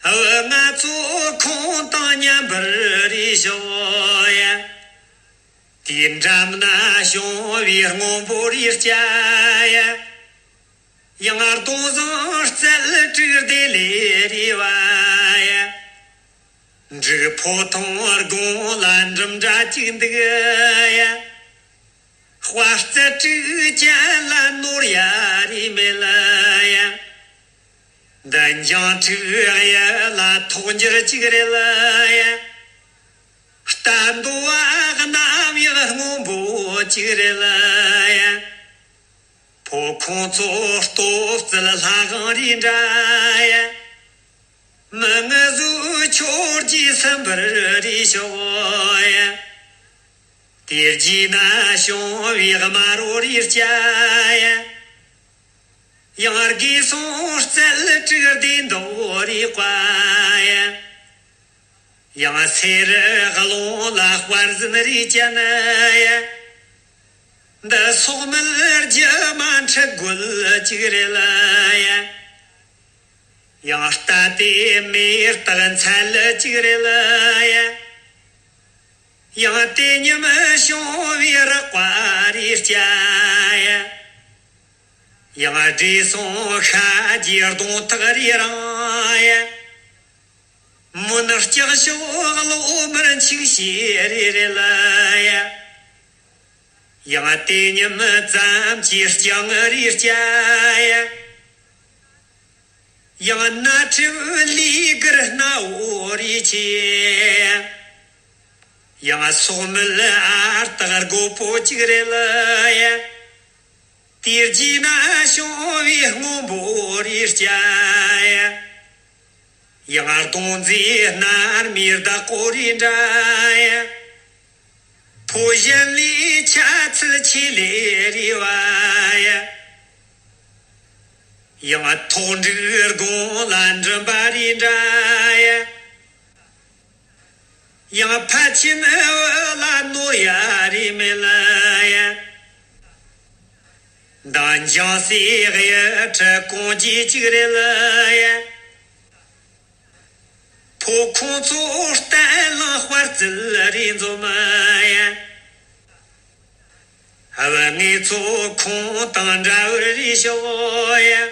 འུ་ང་ཚོ་ཁོང་དང་མཉམ་པར་རེད་ཤོག་ཡ། དེའི་འགྲམ་ན་བྱུང་བའི་སྔོན་པོ་རེད་སྐྱ་ཡ། ཡང་གདོང་བཟང་རྩལ་དྲུག་སྡེ་ལས་རེད་བ་ཡ། འབྲུག་ཕོ་ཐོང་དགུང་ལ་འགྲིམ་འདྲ་གཅིག་འདུག་ཡ། དཔའ་རྩལ་དྲུག་ཅན་ལ་ནོར་ཡ་རེ་མེད་ལ་ཡ། འདི་འཇང་ཕྲུག་གཡུ་ལ་ཐོག་འགྱུར་གཅིག་རེད་ལ་ཡ། རྟ་འདོ་བ་གནམ་ཡག་སྔོན་པོ་གཅིག་རེད་ལ་ཡ། ཕོ་ཁོང་ཚོ་སྟོབས་རྩལ་ལྷ་གང་རེད་འདྲ་ཡ། མི་ངུ་བཟོ་ཆོར་གྱིས་སམ་པར་རེ་ཤོག་ཡ། དེ་རྗེས་ན་བྱུང་བའི་དམར་རོ་རེ་སྐྱ་ཡ། ཡང་དགེ་སོང་རྩལ་དྲུག་སྡེ་མདོ་རེ་བཀའ་ཡ། ཡང་སེ་རི་རླུང་ལ་དཔར་ཟིན་རེ་སྐྱ་ན་ཡ། འདི་སོག་མིན་རྒྱུ་མ་འཁྲི་རྒོད་གཅིག་རེད་ལ་ཡ། ཡང་རྟ་དེ་མེ་སྟག་མཚལ་གཅིག་རེད་ལ་ཡ། ཡང་དེ་མཉམ་བྱུང་བའི་རགས་པ་རེ་སྐྱ་ཡ། ཡང་བགྲེས་སོང་ཤ་རྗེས་གདོང་ཐག་རེ་རིང་ཡ། མུན་ལྕགས་ཤོག་གློག་དམར་འཆིག་ཤེལ་རེ་རེ་ལ་ཡ། ཡང་དེ་མཉམ་ཙམ་གྱི་རྐྱང་རེ་སྐྱ་ཡ། ཡང་སྣ་ཁྲིད་ལས་ཀར་སྣ་བོ་རེ་ཆེ། ཡང་སོག་མིན་ཨར་སྟག་རྒོད་པོ་གཅིག་རེད་ལ་ཡ། དེ་རྗེས་ན་བྱུང་བའི་སྔོན་པོ་རེ་སྐྱ་ཡ། ཡང་གདོང་མཛེས་སྣར་མའི་བདག་པོ་རེ་འདྲ་ཡ། ཕོ་གཞན་ལས་ཁྱད་ཚད་ཆེ་ལེ་རེ་བ་ཡ། ཡང་ཐོག་འབྲུག་དགུང་ལ་འགྲིམ་པ་རེ་འདྲ་ཡ། ཡང་ཕལ་ཆེན་བུ་ལ་ནོར་ཡ་རེ་མེད་ལ་ཡ། མདང་འཇང་སའི་གཡུ་ཁྲི་གོང་རྒྱས་གཅིག་རེད་ལ་ཡ། ཕོ་ཁོང་ཚོ་བརྟན་ལང་དཔའ་རྩལ་རེ་འཛོམས་ཡ། བུ་ངེད་ཚོ་ཁོང་དང་འདྲ་བར་རེ་ཤོག་ཡ།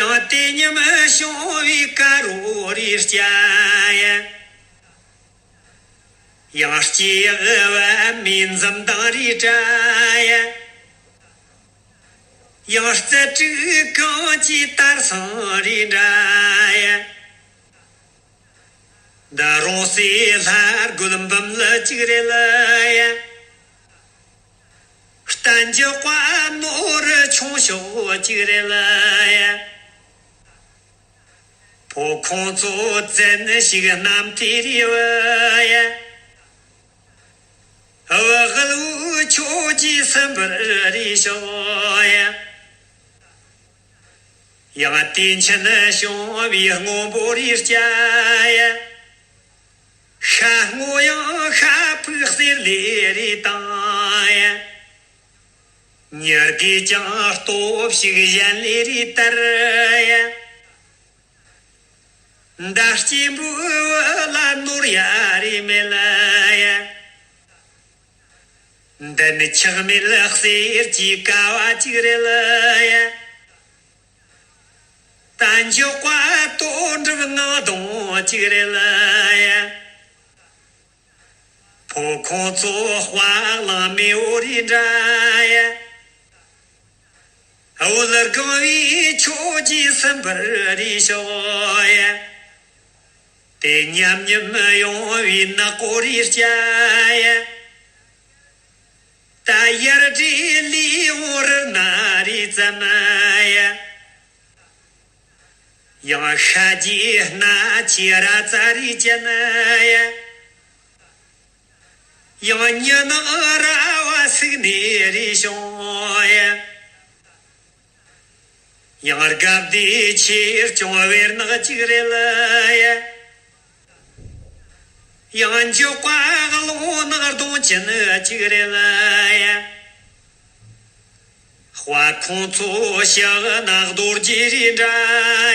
ཡང་དེ་ཉིན་བྱུང་བའི་དཀར་རོ་རེ་སྐྱ་ཡ། ཡང་སྐྱེ་ཡག་བ་མིན་འཛུམ་མདངས་རེ་བཀྲ་ཡ། ཡང་རྩལ་སྤྲུགས་གངས་ཀྱི་དར་སང་རེ་འདྲ་ཡ། འདི་རོང་སའི་ལྷ་རྒོད་འབུམ་ལ་གཅིག་རེད་ལ་ཡ། གཏན་འཇགས་པ་ནོར་ཆུང་ཤོག་གཅིག་རེད་ལ་ཡ། ཕོ་ཁོང་ཚོ་བཙན་ཞིག་རྣམ་ཐེ་རེ་བ་ཡ། བུ་གླུ་ཆོས་ཀྱི་སུམ་པར་རེ་ཤོག་ཡ། ཡང་དེ་ཆེན་བྱུང་བའི་སྔོན་པོ་རེ་སྐྱ་ཡ། ཤ་སྔོ་ཡང་ཤ་ཕུག་གསེར་ལས་རེ་བཏང་ཡ། ཉི་དགེ་ཀྱང་སྟོབས་ཤིག་གཞན་ལས་རེ་དར་ཡ། མདའ་སྐྱེན་པོའི་བུ་ལ་ནོར་ཡ་རེ་མེད་ལ་ཡ། འདི་ནི་ཆག་མེད་གསེར་གྱི་ཀ་བ་གཅིག་རེད་ལ་ཡ། གཏན་འཇགས་པ་དོན་འགྲུབ་ངང་གདོང་གཅིག་རེད་ལ་ཡ། ཕོ་ཁོང་ཚོ་དཔའ་གླང་མེ་འོ་རེ་འདྲ་ཡ། འོད་ལ་གང་བའི་ཆོས་ཀྱི་སུམ་པར་རེ་ཤོག་ཡ། དེ་ཉམས་ཉམས་ཡོང་བའི་ནག་པོ་རེ་སྐྱ་ཡ། ད་ཡར་དྲིས་ལི་འོང་རི་ན་རེ་ཙམ་ཡ། ཡང་ཤ་རྗེས་སྣ་ཆེ་ར་ཙ་རེ་ཅན་ཡ། ཡང་ཉི་ནག་ར་བ་སུག་ནས་རེ་བྱུང་ཡ། ཡང་སྒབ་དེ་ཆེར་ཅུང་བེར་ནག་གཅིག་རེད་ལ་ཡ། ཡང་འཇོག་པ་རླུང་ནག་གདོང་ཅན་གཅིག་རེད་ལ་ཡ། དཔའ་ཁོང་ཚོ་ཞག་ནག་རྡོ་རྗེ་རེ་འདྲ་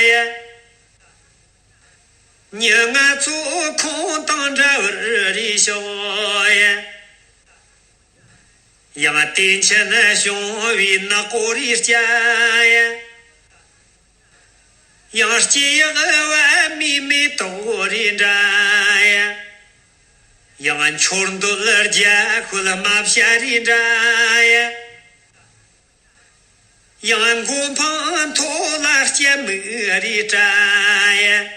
ཡ། མྱི་ང་ཚོ་ཁོང་དང་འདྲ་བར་རེ་ཤོག་ཡ། ཡང་དེ་ཆེན་བྱུང་བའི་ནག་པོ་རེ་སྐྱ་ཡ། ཡང་སྐྱེ་ཡག་བ་མིའི་མེ་ཏོག་རེ་འདྲ་ཡ། ཡང་འཆོར་འདོད་རྒྱ་ཤོད་རྨ་བྱ་རེ་འདྲ་ཡ། ཡང་མགོ་འཕང་མཐོ་ལ་སྐྱ་མིག་རེ་བཀྲ་ཡ།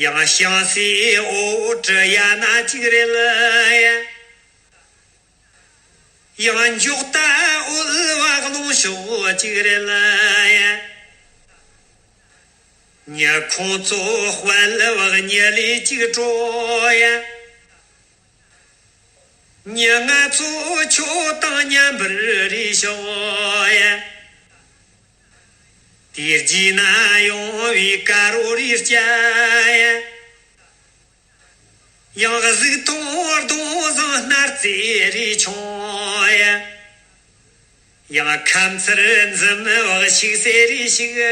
ཡང་ཞང་སའི་འོ་དྲི་ཡ་ན་གཅིག་རེད་ལ་ཡ། ཡང་མགྱོགས་ལྟ་འོལ་བ་རླུང་ཤོག་གཅིག་རེད་ལ་ཡ། མྱི་ཁོང་ཚོ་དཔལ་བག་ཉི་ལས་གཅིག་སྤྲོ་ཡ། མྱི་ང་ཚོ་ཁྱོད་དང་མཉམ་པར་རེ་ཤོག་ཡ། དེ་རྗེས་ན་ཡོང་བའི་དཀར་རོ་རེ་སྐྱ་ཡ། ཡང་གཟུགས་མཐོང་གདོང་བཟང་སྣར་རྩེ་རེ་ཆུང་ཡ། ཡང་ཁམས་ཚུར་འཛུམ་བག་ཤིག་སེ་རེ་ཞིག་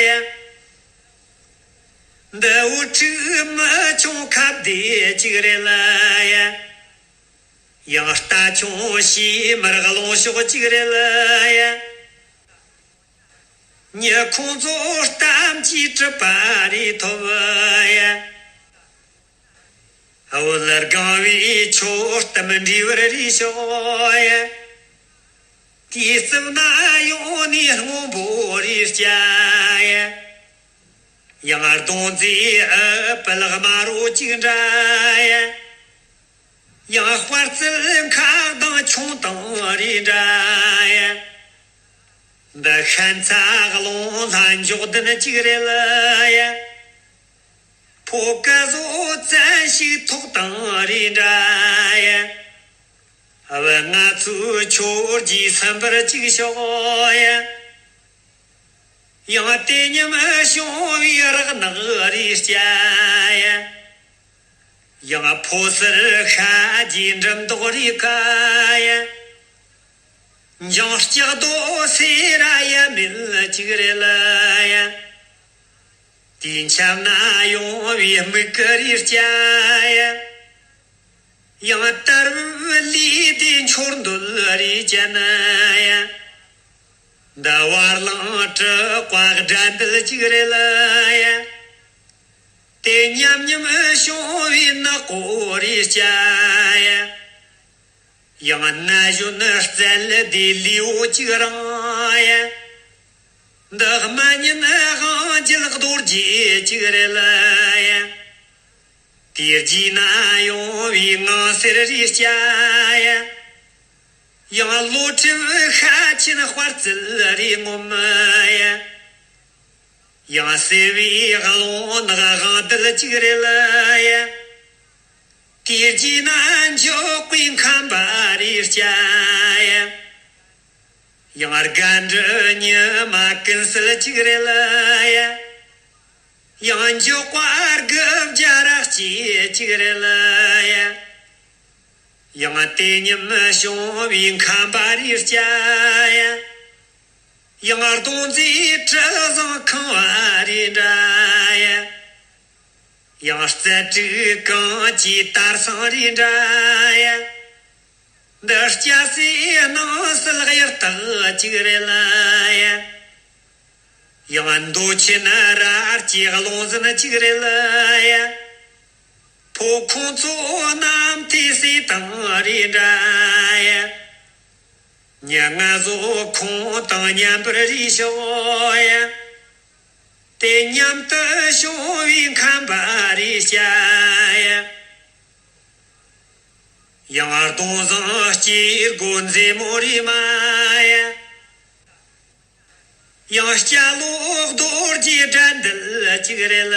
ཡ། འདི་འུ་ཕྲུག་མི་ཆུང་ཁ་བདེ་གཅིག་རེད་ལ་ཡ། ཡང་རྟ་ཆུང་ཤེས་མར་ལོང་ཤོག་གཅིག་རེད་ལ་ཡ། མྱི་ཁོང་ཚོ་གཏམ་གྱིས་གྲུབ་པ་རེ་ཐོབ་ཡ། འོ་ལ་སྒང་བའི་ཆོ་གཏམ་འདྲི་བར་རེ་ཤོག་ཡ། དེའི་རྩིབ་ན་ཡོང་ནས་སྔོན་པོ་རེ་སྐྱ་ཡ། ཡང་གདོང་མཛེས་ཨ་པ་ལགས་དམར་རོ་གཅིག་འདྲ་ཡ། ཡང་དཔལ་རྩལ་མཁའ་ལྡིང་ཁྱུང་དང་རེ་འདྲ་ཡ། འདི་ཤན་ཚ་རླུང་ལྷ་འཇོག་ལྡན་གཅིག་རེད་ལ་ཡ། ཕོ་སྐལ་བཟོ་བཙན་ཞིག་ཐོག་དང་རེ་འདྲ་ཡ། བུ་ང་ཚོའི་ཆོས་རྗེ་སེམས་པར་གཅིག་ཤོག་ཡ། ཡང་དེ་ཉིན་བྱུང་བའི་རག་ནག་རེ་སྐྱ་ཡ། ཡང་ཕོ་སར་ཤ་རྗེས་འགྲམ་མདོག་རེ་ཁ་ཡ། འཇང་ལྕགས་རྡོ་སེ་ར་ཡ་མེད་གཅིག་རེད་ལ་ཡ། དེའི་ཆབ་ན་ཡོང་བའི་མིག་གི་རེ་སྐྱ་ཡ། ཡང་དར་བུ་ལི་དེ་འཆོར་འདོད་རེ་ཅན་ཡ། འདི་བར་ལང་དྲི་བཀའ་དགྲ་འདུལ་གཅིག་རེད་ལ་ཡ། དེ་མཉམ་མཉམ་བྱུང་བའི་ནག་པོ་རེ་སྐྱ་ཡ། ཡང་ན་གཞོན་རྩལ་དེ་ལུས་པོ་གཅིག་རང་ཡ། འདི་སྨན་ཉིན་དབང་རྒྱལ་རྡོ་རྗེ་གཅིག་རེད་ལ་ཡ། དེ་རྗེས་ན་ཡོང་བའི་ངང་སེར་རེ་སྐྱ་ཡ། ཡང་ལོ་ཁྲིམས་ཤ་ཆེན་དཔལ་རྩལ་རེ་ངོམ་ཡ། ཡང་སེར་བའི་རླུང་ནག་དབང་རྡུལ་གཅིག་རེད་ལ་ཡ། དེ་རྗེས་ན་འཇོག་པའི་ཁམས་པ་རེ་སྐྱ་ཡ། ཡང་དགའ་འབྲི་ཉི་མ་ཀུན་གསལ་གཅིག་རེད་ལ་ཡ། ཡང་འཇོག་པ་དགུ་བརྒྱ་ར་གཅིག་གཅིག་རེད་ལ་ཡ། ཡང་དེ་ཉིན་བྱུང་བའི་ཁམས་པ་རེ་སྐྱ་ཡ། ཡང་གདོང་མཛེས་དྲི་བཟང་ཁང་བ་རེ་འདྲ་ཡ། ཡང་རྩལ་དྲུག་གང་གི་དར་སང་རེ་འདྲ་ཡ། འདི་སྐྱ་སེར་སྣང་སྲིད་གཡུ་སྟག་གཅིག་རེད་ལ་ཡ། ཡང་མདོ་ཆེན་རལ་གྱི་རླུང་འཛིན་གཅིག་རེད་ལ་ཡ། ཕོ་ཁོང་ཚོ་རྣམ་ཐོས་སྲས་དང་རེ་འདྲ་ཡ། མྱི་ང་ཚོ་ཁོང་དང་མཉམ་པར་རེ་ཤོག་ཡ། དེ་མཉམ་དུ་བྱུང་བའི་ཁམས་པ་རེ་སྐྱ་ཡ། ཡང་གདོང་བཟང་སྐྱེ་སྒོ་མཛེས་མོ་རེ་མ་ཡ། ཡང་སྐྱ་ལོ་རྡོ་རྗེ་དགྲ་འདུལ་གཅིག་རེད་ལ་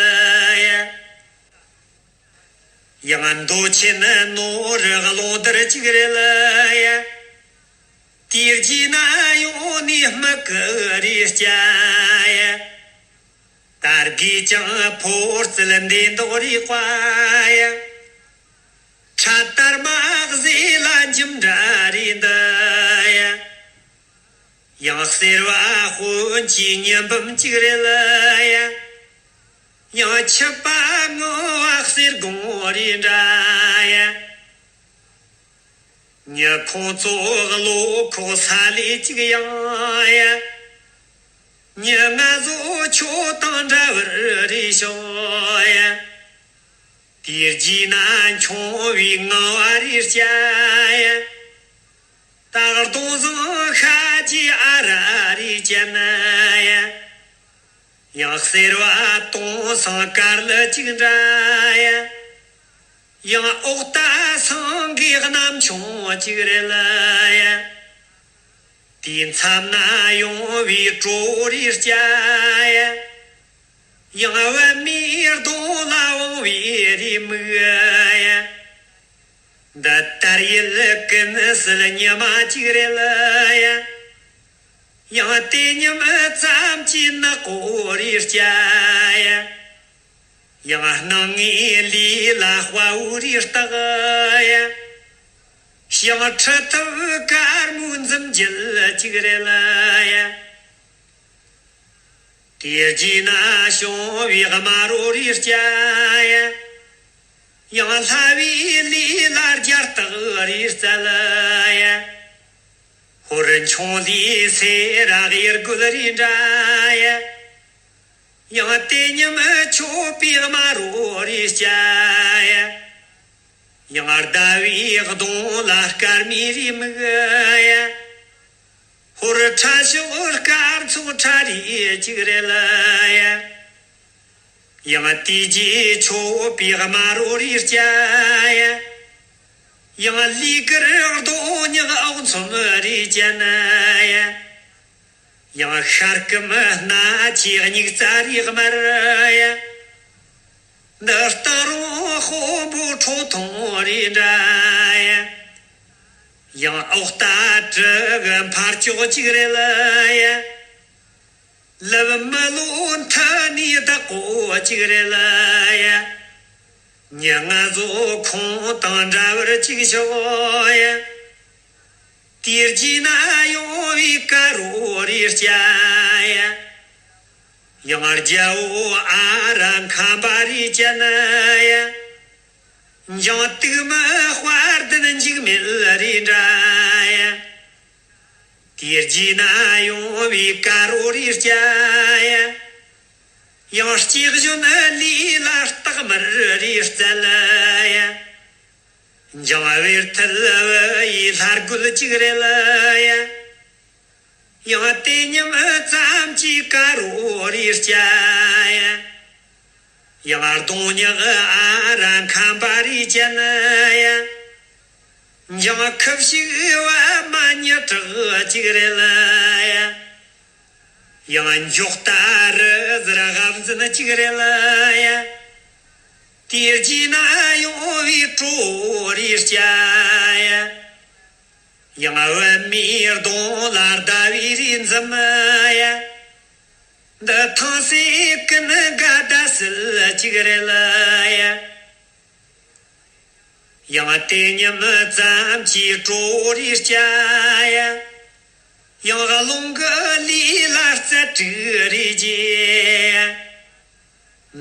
ཡ། ཡང་མདོ་ཆེན་ནོར་རླུང་དར་གཅིག་རེད་ལ་ཡ། དེ་རྗེས་ན་ཡོང་ནས་སྨུག་གི་རེ་སྐྱ་ཡ། དར་གོས་ཀྱང་ཕོ་རྩལ་འདི་མདོག་རེ་བཀའ་ཡ། ཁྲ་དར་མ་ཟེ་ལ་འཇིམ་འདྲ་རེ་འདི་ཡ། ཡང་སེར་བ་དཔོན་གྱི་ཉི་འབུམ་གཅིག་རེད་ལ་ཡ། ཡང་ཆུ་པ་ངོ་བ་གསེར་སྒོང་རེ་འདྲ་ཡ། མྱི་ཁོང་ཚོ་བློ་ཁོག་ས་ལས་གཅིག་ཡང་ཡ། མྱི་ང་ཚོ་ཁྱོད་དང་འདྲ་བར་རེ་ཤོག་ཡ། དེ་རྗེས་ན་འཁྱོངས་པའི་ངང་བ་རེ་སྐྱ་ཡ། ད་གདོང་བཟང་ཤ་རྗེས་ཨ་ར་རེ་སྐྱ་ན་ཡ། ཡང་སེར་བ་དོང་སང་དཀར་ལ་གཅིག་འདྲ་ཡ། ཡང་འོག་ད་སང་གི་གནམ་ཆུང་གཅིག་རེད་ལ་ཡ། དེའི་མཚམས་ན་ཡོང་བའི་གྲོ་རེ་སྐྱ་ཡ། ཡང་བུད་མེད་གདོང་ལ་འོང་བའི་རེ་མིག་ཡ། འདི་ལྟར་ཡིད་ཀུན་གསལ་ཉི་མ་གཅིག་རེད་ལ་ཡ། ཡང་དེ་ཉིན་ཙམ་གྱི་ནག་པོ་རེ་སྐྱ་ཡ། ཡང་སྣང་ངེ་ལུས་ལ་དཔའ་བོ་རེ་བཏགས་ཡ། ཞིང་ཁྲི་ཐབས་དཀར་མོའི་འཛུམ་རྒྱུད་གཅིག་རེད་ལ་ཡ། དེ་རྗེས་ན་བྱུང་བའི་དམར་རོ་རེ་སྐྱ་ཡ། ཡང་ལྷ་བའི་ལུས་ལ་རྒྱ་སྟག་རེ་བཙལ་ཡ། ཧོར་འཁྱོངས་ལུས་སེ་ར་གཡུ་རྒོད་རེ་འདྲ་ཡ། ཡང་དེ་ཉིན་མཆོད་པའི་དམར་རོ་རེ་སྐྱ་ཡ། ཡང་ཟླ་བའི་གདོང་ལ་སྐར་མའི་རེ་མིག་ཡ། ཧོར་ཁྲ་ཕྱོགས་སྐར་ཚོགས་ཁྲ་རེ་གཅིག་རེད་ལ་ཡ། ཡང་དེ་རྗེས་མཆོད་པའི་དམར་རོ་རེ་སྐྱ་ཡ། ཡང་ལུས་དཀར་རྡོ་ཉག་འོག་མཚོམ་རེ་ཅན་ཡ། ཡང་ཤར་སྐམ་སྣ་ཆེ་སྙིགས་རྩ་རེ་དམར་ཡ། འདི་སྟག་རོང་དཔོན་པོ་ཁྲོ་ཐུང་རེ་འདྲ་ཡ། ཡང་འོག་རྟ་དྲུག་འཕར་ལྕོག་ཅིག་རེད་ལ་ཡ། ལབ་མི་ལོ་མཐའ་ནས་བདག་པོ་གཅིག་རེད་ལ་ཡ། མྱི་ང་ཚོ་ཁོང་དང་འདྲ་བར་གཅིག་ཤོག་ཡ། དེ་རྗེས་ན་ཡོང་བའི་དཀར་པོ་རེ་སྐྱ་ཡ། ཡང་རྒྱལ་པོ་ཨ་ར་ཁམ་པ་རེ་ཅན་ཡ། འཇང་དུག་མི་དཔལ་ལྡན་འཇིགས་མེད་རེ་འདྲ་ཡ། དེ་རྗེས་ན་ཡོང་བའི་དཀར་པོ་རེ་སྐྱ་ཡ། ཡང་སྐྱེ་བཞིན་ལུས་ལ་སྟག་དམར་རེ་བཙལ་ཡ། འཇང་བེར་ཐལ་བུ་ཡི་ལྷ་རྒོད་ཅིག་རེད་ལ་ཡ། ཡང་དེ་ཉིན་ཙམ་གྱི་དཀར་པོ་རེ་སྐྱ་ཡ། ཡང་གདོང་ཉག་ཨ་ར་ཁམ་པ་རེ་ཅན་ཡ། འཇང་ཁུ་བྱུག་པ་མ་ཉི་དྲག་ཅིག་རེད་ལ་ཡ། ཡང་མགྱོགས་ལྟ་རི་ཟུར་དབང་འཛིན་ཅིག་རེད་ལ་ཡ། དེ་རྗེས་ན་ཡོང་བའི་གྲོ་བོ་རེ་སྐྱ་ཡ། ཡང་པད་མའི་གདོང་ལ་ཟླ་བའི་རིས་འཛིན་ཡ། འདི་ཐང་སེ་ཀུན་དགའ་ཟླ་གསལ་ཅིག་རེད་ལ་ཡ། ཡང་དེ་ཉིན་ཙམ་གྱི་གྲོ་བོ་རེ་སྐྱ་ཡ། ཡང་རླུང་གི་ལུས་ལ་རྩལ་དྲུག་རེ་རྒྱས་ཡ།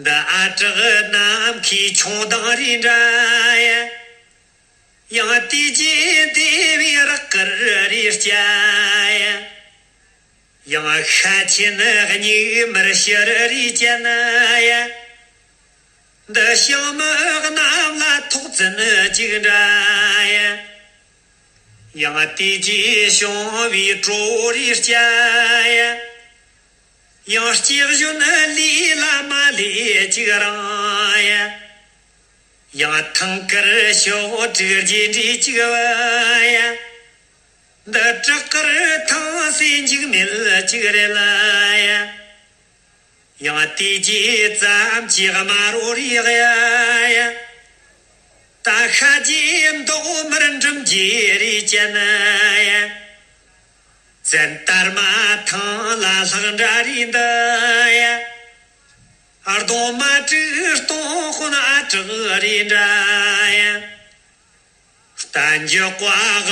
འདི་ཨ་བྲག་ནམ་མཁའི་ཆུང་མདངས་རེ་འདྲ་ཡ། ཡང་དེ་རྗེས་བདེ་བའི་རག་དཀར་རེ་སྐྱ་ཡ། ཡང་ཤ་ཆེན་སྙིགས་མར་ཕྱུར་རེ་ཅན་ཡ། འདི་ཤིང་མི་གནམ་ལ་ཐོག་བཙན་ཅིག་འདྲ་ཡ། ཡང་དེ་རྗེས་བྱུང་བའི་གྲོ་བོ་རེ་སྐྱ་ཡ། ཡང་སྐྱེ་བཞིན་ལུས་ལ་མ་ལུས་ཅིག་རིང་ཡ། ཡང་ཐང་དཀར་ཕྱོགས་དྲུག་རྗེས་འདྲིས་ཅིག་བ་ཡ། འདི་བྲག་དཀར་ཐང་སེ་འཇིགས་མེད་ཅིག་རེད་ལ་ཡ། ཡང་དེ་རྗེས་ཙམ་གྱི་དམར་པོ་རེ་ཡ་ཡ། ད་ཤ་རྗེས་མདོག་དམར་འབྲུམ་རྗེས་རེ་ཅན་ཡ། བཙན་དར་མ་ཐང་ལ་ལྷག་འདྲ་རེ་འདི་ཡ། གདོང་མ་དྲུག་སྟོང་དཔོན་ཨ་བྲག་རེ་འདྲ་ཡ། རྟ་མགྱོགས་པ་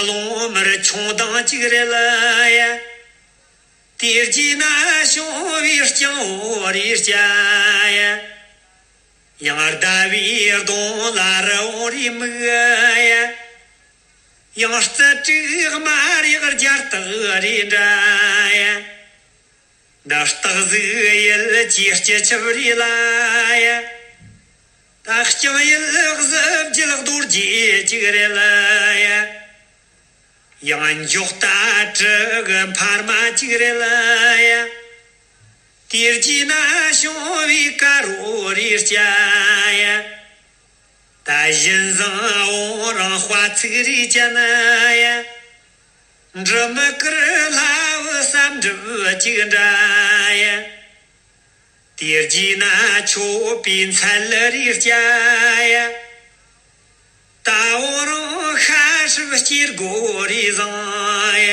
རླུང་དམར་ཆུང་མདངས་ཅིག་རེད་ལ་ཡ། དེ་རྗེས་ན་བྱུང་བའི་རྐྱང་བོ་རེ་སྐྱ་ཡ། ཡང་ཟླ་བའི་གདོང་ལ་རི་བོང་རེ་མིག་ཡ། ཡང་རྩྭ་དྲུག་དམར་ཡག་རྒྱ་སྟག་རེ་འདྲ་ཡ། འདི་སྟག་གཟིག་ཡུལ་གྱི་སྐྱེ་ཆུབ་རེད་ལ་ཡ། ད་རྐྱང་ཡུལ་གཟི་བརྗིད་རྡོ་རྗེ་གཅིག་རེད་ལ་ཡ། ཡང་མགྱོགས་ལྟ་དྲུག་གི་འཕར་མ་གཅིག་རེད་ལ་ཡ། དེ་རྗེས་ན་བྱུང་བའི་དཀར་པོ་རེ་སྐྱ་ཡ། ད་བཞིན་བཟང་བོང་རིང་དཔའ་ཚིག་རེ་ཅན་ཡ། འབྲི་མི་དཀར་ལྷ་བུ་བསམ་འགྲུབ་གཅིག་འདྲ་ཡ། དེ་རྗེས་ན་མཆོད་པའི་མཚལ་རེ་སྐྱ་ཡ། ད་བོང་རིང་ཤ་ཧྲིབ་སྐྱེ་སྒོ་རེ་བཟང་ཡ།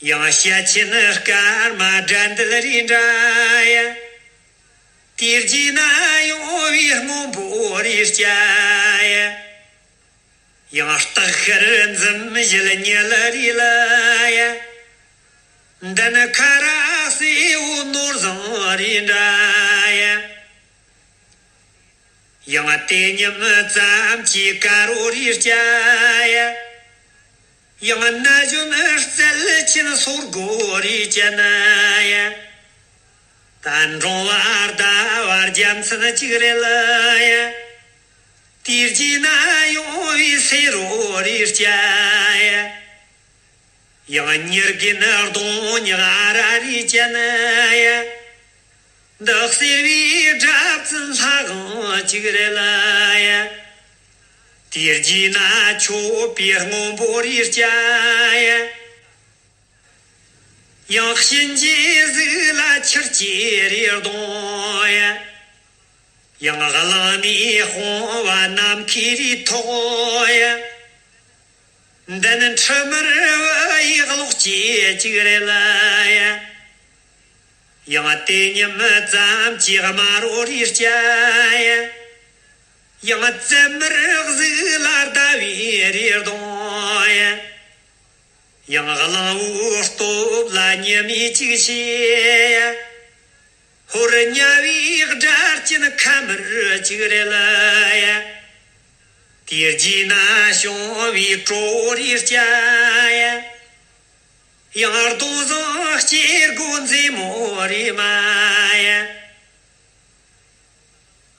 ཡང་བཤད་ཆེན་སྐར་མ་དགྲ་འདུལ་རེ་འདྲ་ཡ། དེ་རྗེས་ན་ཡོང་བའི་སྔོན་པོ་རེ་སྐྱ་ཡ། ཡང་སྟག་ཤར་འཛུམ་བཞད་ཉི་ལ་རེ་ལ་ཡ། འདི་ནི་ཁ་རག་སེའུ་ནོར་བཟང་རེ་འདྲ་ཡ། ཡང་དེ་ཉིན་ཙམ་གྱི་དཀར་པོ་རེ་སྐྱ་ཡ། ཡང་ན་གཞོན་རྩལ་ཆེན་སོར་གོ་རེ་ཅན་ཡ། ད་འབྲོང་བ་ཟླ་བ་རྒྱལ་མཚན་གཅིག་རེད་ལ་ཡ། དེ་རྗེས་ན་ཡོང་བའི་སེ་རོ་རེ་སྐྱ་ཡ། ཡང་ཉི་རྒན་གདོང་ཉག་ཨ་ར་རེ་ཅན་ཡ། འདི་གསེར་བའི་སྒྲ་བཙུན་ལྷ་གང་གཅིག་རེད་ལ་ཡ། དེའི་རྗེས་ན་མཆོད་པའི་སྔོན་པོ་རེ་བརྐྱང་ཡ། ཡང་གཤིན་རྗེའི་གཟུགས་ལ་ཆུ་སྐྱེས་རེ་གཏོང་ཡ། ཡང་གླང་མའི་དཔུང་བ་ནམ་མཁའི་རི་ཐོག་ཡ། མདུན་འཁྲུལ་མེར་བུ་ཡི་གློག་སྐྱེས་ཅིག་རེད་ལ་ཡ། ཡང་དེ་ཉིན་ཙམ་གྱི་དམར་རོ་རེ་བརྐྱང་ཡ། ཡང་བཙུན་མོའི་གཟུགས་ལ་ཟླ་བའི་རི་གདོང་ཡ། ཡང་གླང་བོའི་སྟོབས་ལ་ཉི་མའི་ཅིག་ཤེས་ཡ། ཧོར་དམྱལ་བའི་དགྲར་གྱུར་ཁ་མར་ཅིག་རེད་ལ་ཡ། དེའི་རྗེས་ན་བྱུང་བའི་གྲོ་བོ་རེ་བརྐྱང་ཡ། ཡང་གདོང་བཟང་སྐྱེ་དགུ་མཛེས་མོ་རེ་མ་ཡ།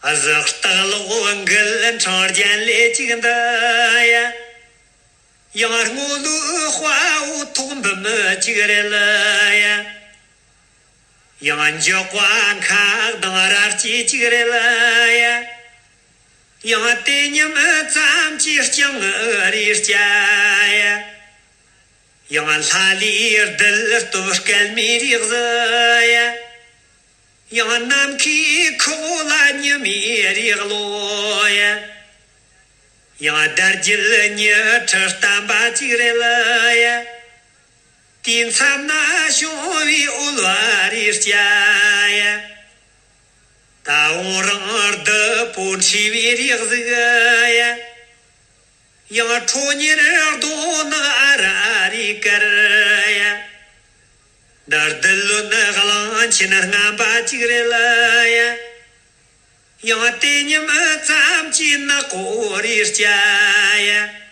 གཟི་སྟག་གློག་འགུལ་འཕྲང་རྒྱན་ལས་ཅིག་འདི་ཡ། ཡང་སྔོ་ལོའི་དཔའ་བོ་ཐོག་འབུམ་ཅིག་རེད་ལ་ཡ། ཡང་འཇོག་པ་མཁའ་ལྡིང་རལ་གཅིག་ཅིག་རེད་ལ་ཡ། ཡང་དེ་ཉིན་ཙམ་གྱི་སྤྱང་ངུ་རེ་བརྐྱང་ཡ། ཡང་ལྷ་ལས་རྡུལ་སྟོབས་སྐལ་མའི་རེ་གཟི་ཡ། ཡང་ནམ་མཁའི་ཁོག་ལ་ཉི་མའི་རེ་གློ་ཡ། ཡང་ཟླ་རྒྱལ་ཉི་ཁྲི་བསྟན་པ་ཅིག་རེད་ལ་ཡ། དེའི་མཚམས་ན་བྱུང་བའི་འོལ་བ་རེ་བརྐྱང་ཡ། ད་འོང་རང་བདུད་པོ་འཁྲུལ་བའི་རེ་གཟིགས་ཡ། ཡང་ཁྲོ་གཉེར་གདོང་ནག་ཨ་ར་རེ་དཀར་ཡ། ད་བདུད་བློན་གླང་ཆེན་རྔམ་པ་ཅིག་རེད་ལ་ཡ། ཡང་དེ་ཉིན་ཙམ་གྱི་ནག་པོ་རེ་བརྐྱང་ཡ།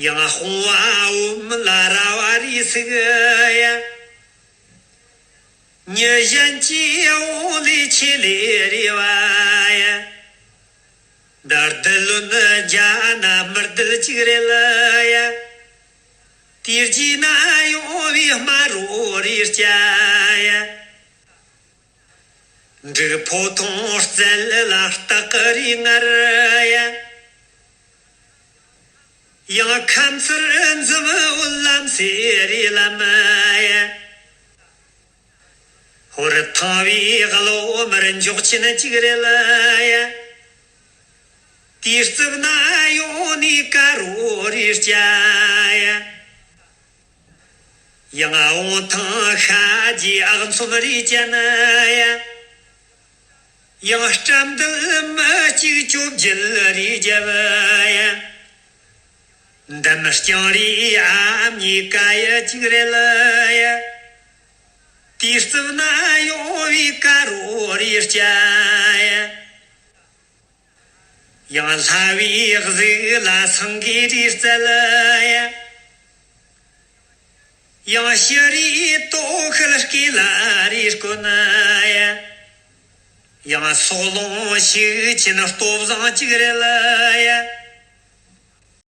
ཡང་དཔུང་བ་འོམ་ལ་ར་བ་རེ་ཟུག་ཡ། ཉི་གཞོན་གྱི་འོང་ལས་ཆེ་ལས་རེ་བ་ཡ། ད་བདུད་བློན་རྒྱ་ན་དམར་བདུད་ཅིག་རེད་ལ་ཡ། དེའི་རྗེས་ན་ཡོང་བའི་དམར་རོ་རེ་བརྐྱང་ཡ། འབྲུག་ཕོ་ཐོང་རྩལ་ལ་སྟག་རེ་ངར་ཡ། ཡང་ཁམས་ཚུར་འཛུམ་འོད་ལམ་སེ་རེ་ལམ་ཡ། ཧོར་ཐང་བའི་གློ་དམར་འཇོག་ཆེན་གཅིག་རེད་ལ་ཡ། དེའི་རྩིབས་ན་ཡོང་ནས་དཀར་རོ་རེ་བརྐྱང་ཡ། ཡང་འོང་ཐང་ཤ་རྗེས་ཨག་ཚོམ་རེ་ཅན་ཡ། ཡང་སྐྲ་མདུད་མི་གཅིག་བཅོ་བརྒྱད་རེ་རྒྱབ་ཡ། འདམ་རྐྱང་རེ་ཨ་མྱེས་ཀ་ཡ་གཅིག་རེད་ལ་ཡ། དེའི་རྩིབས་ན་ཡོང་བའི་དཀར་རོ་རེ་བརྐྱང་ཡ། ཡང་ལྷ་བའི་གཟུགས་ལ་སེང་གེ་རེ་བཙལ་ཡ། ཡང་ཤི་རིའི་དོ་ཤལ་སྐེ་ལ་རེ་བསྐོན་ཡ། ཡང་སོག་ལོང་ཤུགས་ཆེན་སྟོབས་བཟང་གཅིག་རེད་ལ་ཡ།